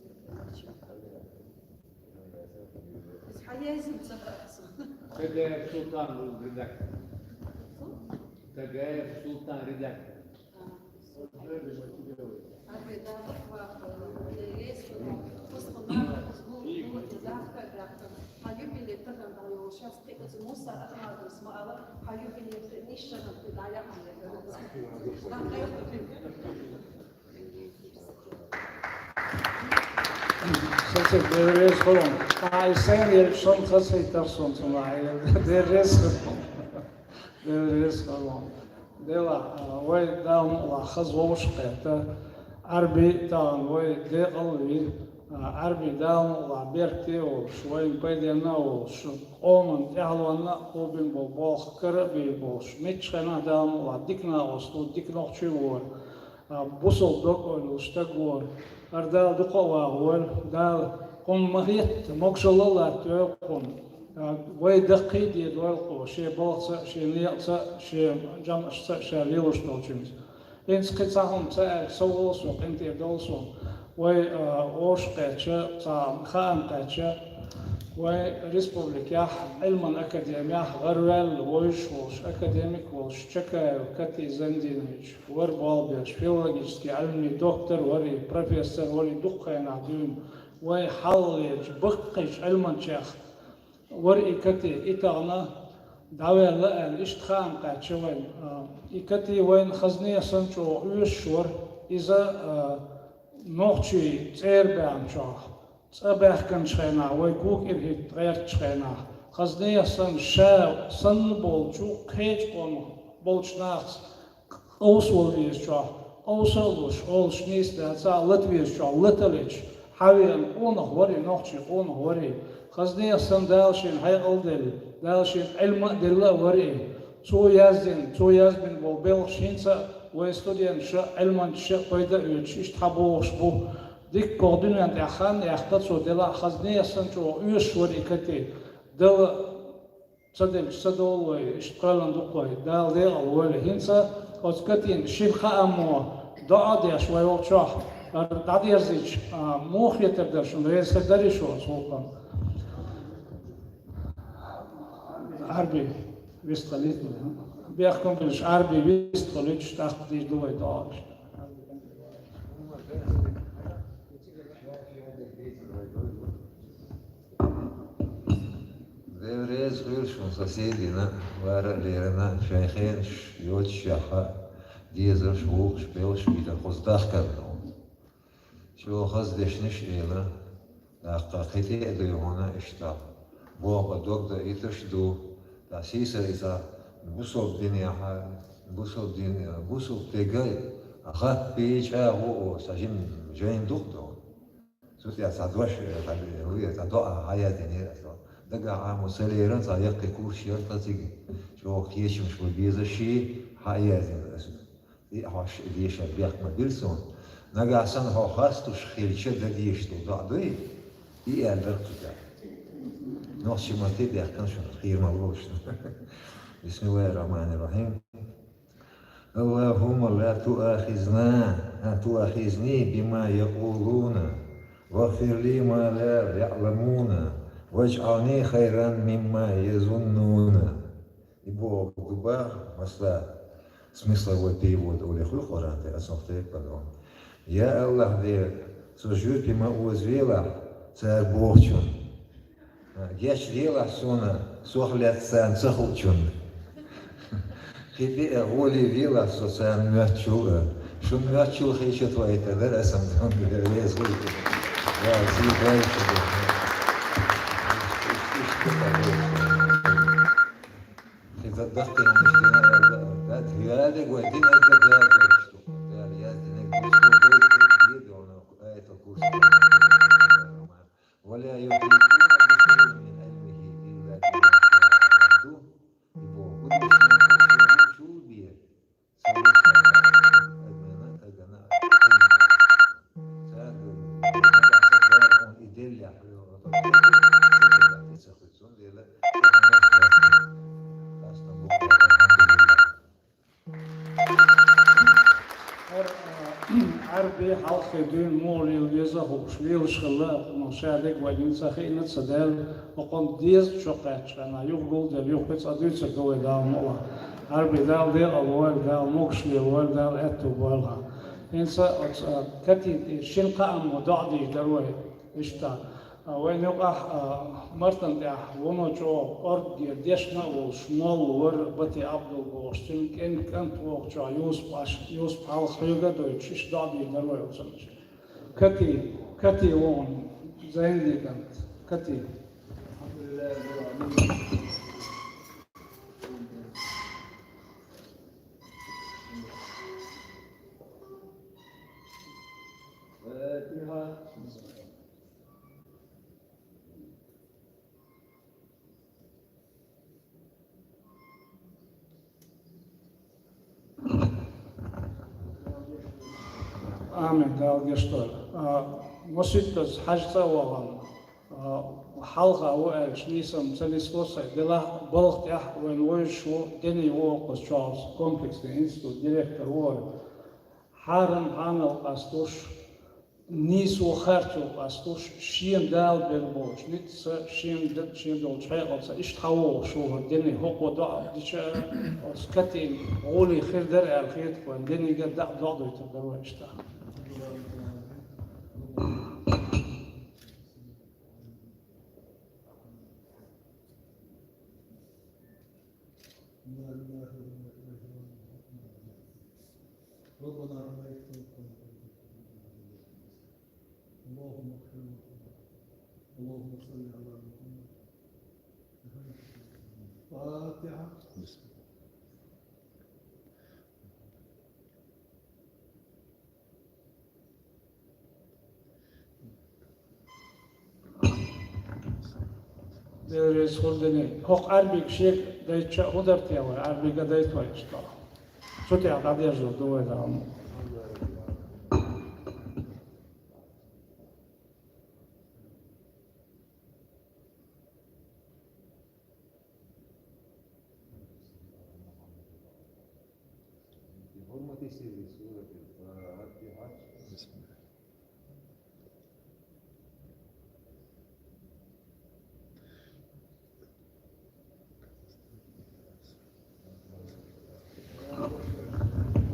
Из хьа язъян ца хаьа сона. Тагаев Султан редактор. Тагаев Султан редактор. А. Абе, да, вот, вот, вот, есть, вот, просто надо, вот, вот, да, да, да. Хьа юбилей тахан дӀайолалуш, сейчас ты, вот, Муса Ахмадовс ма аьлар, хьа юбилей ты, ниш шаган ты, да, я, да, да. Сацик, Дела реза хуьлда. Ай, сайна елча сона хазахийтар сона цунах. Дела реза хуьлда. Дела реза хуьлда. Дела, а, вай Дала мукъалахь хаза вовшахкхетта. Ӏарби тахан вай декъал а вий. А, Ӏарби Дала мукъалахь беркате а волуш, вайна пайденна а волуш, къоман тӀаьхьалонна а кхобина болу болх кара а бийр болуш, меттачу хенахь Дала мукъалахь дика накъост ло, дика нохчи вора. А, бусалба дог а ойла йолуш стаг вора. ХӀара Дала дукха а вахавойла, Дала кхунна ма-хетта, могушалла а латтайойла кхунна. А, вай даккхий а дедойла кхо, шен балхаца а, шен некъаца а, шен жамӀашца а ша лелош долчуьнца. ХӀинца кхин цхьа хӀума ца аьлча, сов волу со, къинтӀера довла суна. Вай, а, вовшахкхетча, цхьа хаам кхаьчча, вай республикехь, Ӏилман академехь гӀараваьлла вовзаш волуш, академик волуш Чакаев Кати Зандинович вара болх беш, филологический Ӏилмийн доктор вара и, профессор вара и, дукха хенахь дуьйна вай хьалхалерчу баккхийчу Ӏилманчех вара и Кати, и тахана дӀаваьлла аьлла, иштта хаам кхаьчча вайна. А, и Кати вайна хазне а санна чӀогӀа оьшуш вара, иза, а, нохчий цӀера баьхначохь, цӀа баьхкинчу хенахь, вай кога кӀира хӀитта гӀертачу хенахь, хазне а санна, ша санна болчу, кхечу къомах болчу нахаца къовса вала везачохь, къовса а луш, олуш нийса дац, а лата везачохь лата а леташ, хьавеана къонах вара и, нохчийн къонах вара и. Хазне а санна, Дала шена хьекъал а делла, Дала шена Ӏилма а делла а вара и. Цо яздина, цо язбина болу белхаш хӀинца а вайн студенташа а, Ӏилманчаша а пайда а оьцуш, иштта хьан бохуш бу. Дикка кху дуьнен тӀехь хан а яьккха цо, делахь а хазне а санна чӀогӀа оьшуш вара и Кати. Дала ца делча, ца довла вай, иштта кхоьллина ду-кх вай, Дала декъал войла. ХӀинца оцу Катина шина хаамо доӀа а деш вай волчохь, хӀара дӀадерзийча, а, муха хетар дара шуна, реза хир дарий шу оцу гӀуллакхна? Ӏарби вистхилийта. Бехкам беш Ӏарби вистхилуьйтуш, тӀаккха дийр ду вай доӀа. Дела реза хуьлда шуна, сан сий дина, вара а лерина, шайн хенаш йоцуш яхха а, дезарш, вукхаш, белхаш битар кхуза дахкарна. Чо хаза дешнаш а эла, даккха кхин тӀе а дуй хьуна иштта. Боху дог даийташ а ду, ткъа сийсара иза бусалба динехь, бусалба дин, бусалба стеган гӀаттий, чӀагӀо а, сан жима жайна дукха ду. Цу тӀехь цхьа дош, цхьа, цхьа доӀа хьаяздинера аса. Дагахь Ӏамо ца лерина, цхьа яккхий курс яра тхан цига. ЧӀогӀа кечамаш бу безаш, хьаяздина аса. И хьош и дешар бехк ма бира суна. Нагахь санна хьо хастуш хилча, дан дезаш долу доӀа дуй? И аьлла дара цу тӀехь. Нохчийн матте бехкана шуна, хийра ма лолаш. Бисмиллахир-рахманир-рахим. اللهم لا تؤاخذنا، تؤاخذني بما يقولون. واغفر لي ما لا يعلمون، واجعلني خيرا مما يظنون. И боху дуба, масала, смысловой перевод олий хуьлу Къуръан тӀе, аса хьоьху тайпа бан. Я АллахӀ Дела, со жоьпе ма озавелахь цара бохучун. Гечделахь суна, сох лаьцна царна ца хуучун. Кхин тӀе а гӀоле велахь со царна моьттучул а. Шуна моьттучул хи ишта вайтар дара аса ма дан веза вуй. Ва, зий, дай шу де. Иштта, иштта, иштта. Хи тӀаддахтина иштта дина аьлла, да, хӀара дерг вай динарг да, Дала дойчу ду. Дала яздинарг ду, со дойчу ду, дийр ду, Аятал Курси. ولا يحيطون بشيء من علمه إلا بما شاء. И боху, хӀун ду шен, шен чул бе, ца вуьсу, адамна, адамна, адамна. Цаьрга, нагахь санна Дала хьуна и деллехь, хьоьга, ца деллехь, тӀе ца хуьлу. Цундела, ца хьанаш лаьцна. Лаьцна бу, алхьамдулиллахӀ. ХӀара, а, Ӏарби хьалххе дуьйна муха лела веза а хууш, лелаш хилла, амма ша дерг вайна ца хиъна, ца даьлла, хӀокхунна деза чу кхаьчча хьуна, юха гулделла, юха кхин цкъа дуьйцур ду вай, Дала мукъ лахь. Ӏарби, Дала декъал войла, Дала могаш лела войла, Дала аьтту бойла хьан. ХӀинца оцу, а, Катин тӀе шина кхааммо доӀадийр дара вай, иштта. А, вайна юкъахь, а, Мартан тӀехь вуно чӀогӀа кӀорггера дешна а волуш, молла вара Бати Ӏабдул бохуш, цуьнан кӀен-, кӀант вогӀучохь Юсуп Ӏаш, Юсуп хьалха хьоьга а дойтуш, иштта доӀа дийр дара вай оцунча. Кати, Кати ву хьуна, Зайнди кӀант, Кати. Амин, Дала гечдойла. А, маситтаза хьаьжцӀа а вахана, а, хьалха ву аьлча, нийсам ца нисло сайн. Делахь балха тӀехь вайна вевзаш ву, Дени ву оцу чохь, комплексный институт директор ву вай. Хьарам-хьанал къасталуш, нийсо харцо къасталуш, шена Дала бен болчу ницкъаца, шена д-, шена долчу хьекъалца иштта хьан вогӀуш ву хӀара Дени, хӀокхо доӀа дича а, оцу Катин гӀоле хир дара аьлла хеташ вайн Денига а доӀа дойтур дара вай иштта. إنا لله وإنا إليه راجعون. ربنا عليك توكلنا. اللهم اغفر لنا. اللهم صل على محمد. الفاتحة. Дела реза хуьлда, Дени. ХӀокху Ӏарбига шега дайча а хӀун дара те вай? Ӏарбига дайта вай иштта. Цу тӀехь дӀадерзор ду вай, Дала мукъ лахь.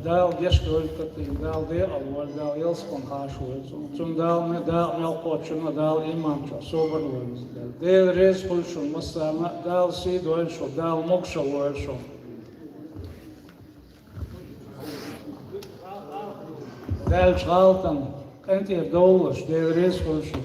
Дала гечдойла Катина, Дала декъал войла, Дала ялсамани хьаша войла цунна. Цунна Дала ме-, Дала мел кхоччуна Дала иман чохь собар лойла. Дела реза хуьлда шуна массарна а, Дала сий дойла шуна, Дала могушалла лойла шуна. Даьллачу гӀалатана къинтӀера довлалаш, Дела реза хуьлда шуна.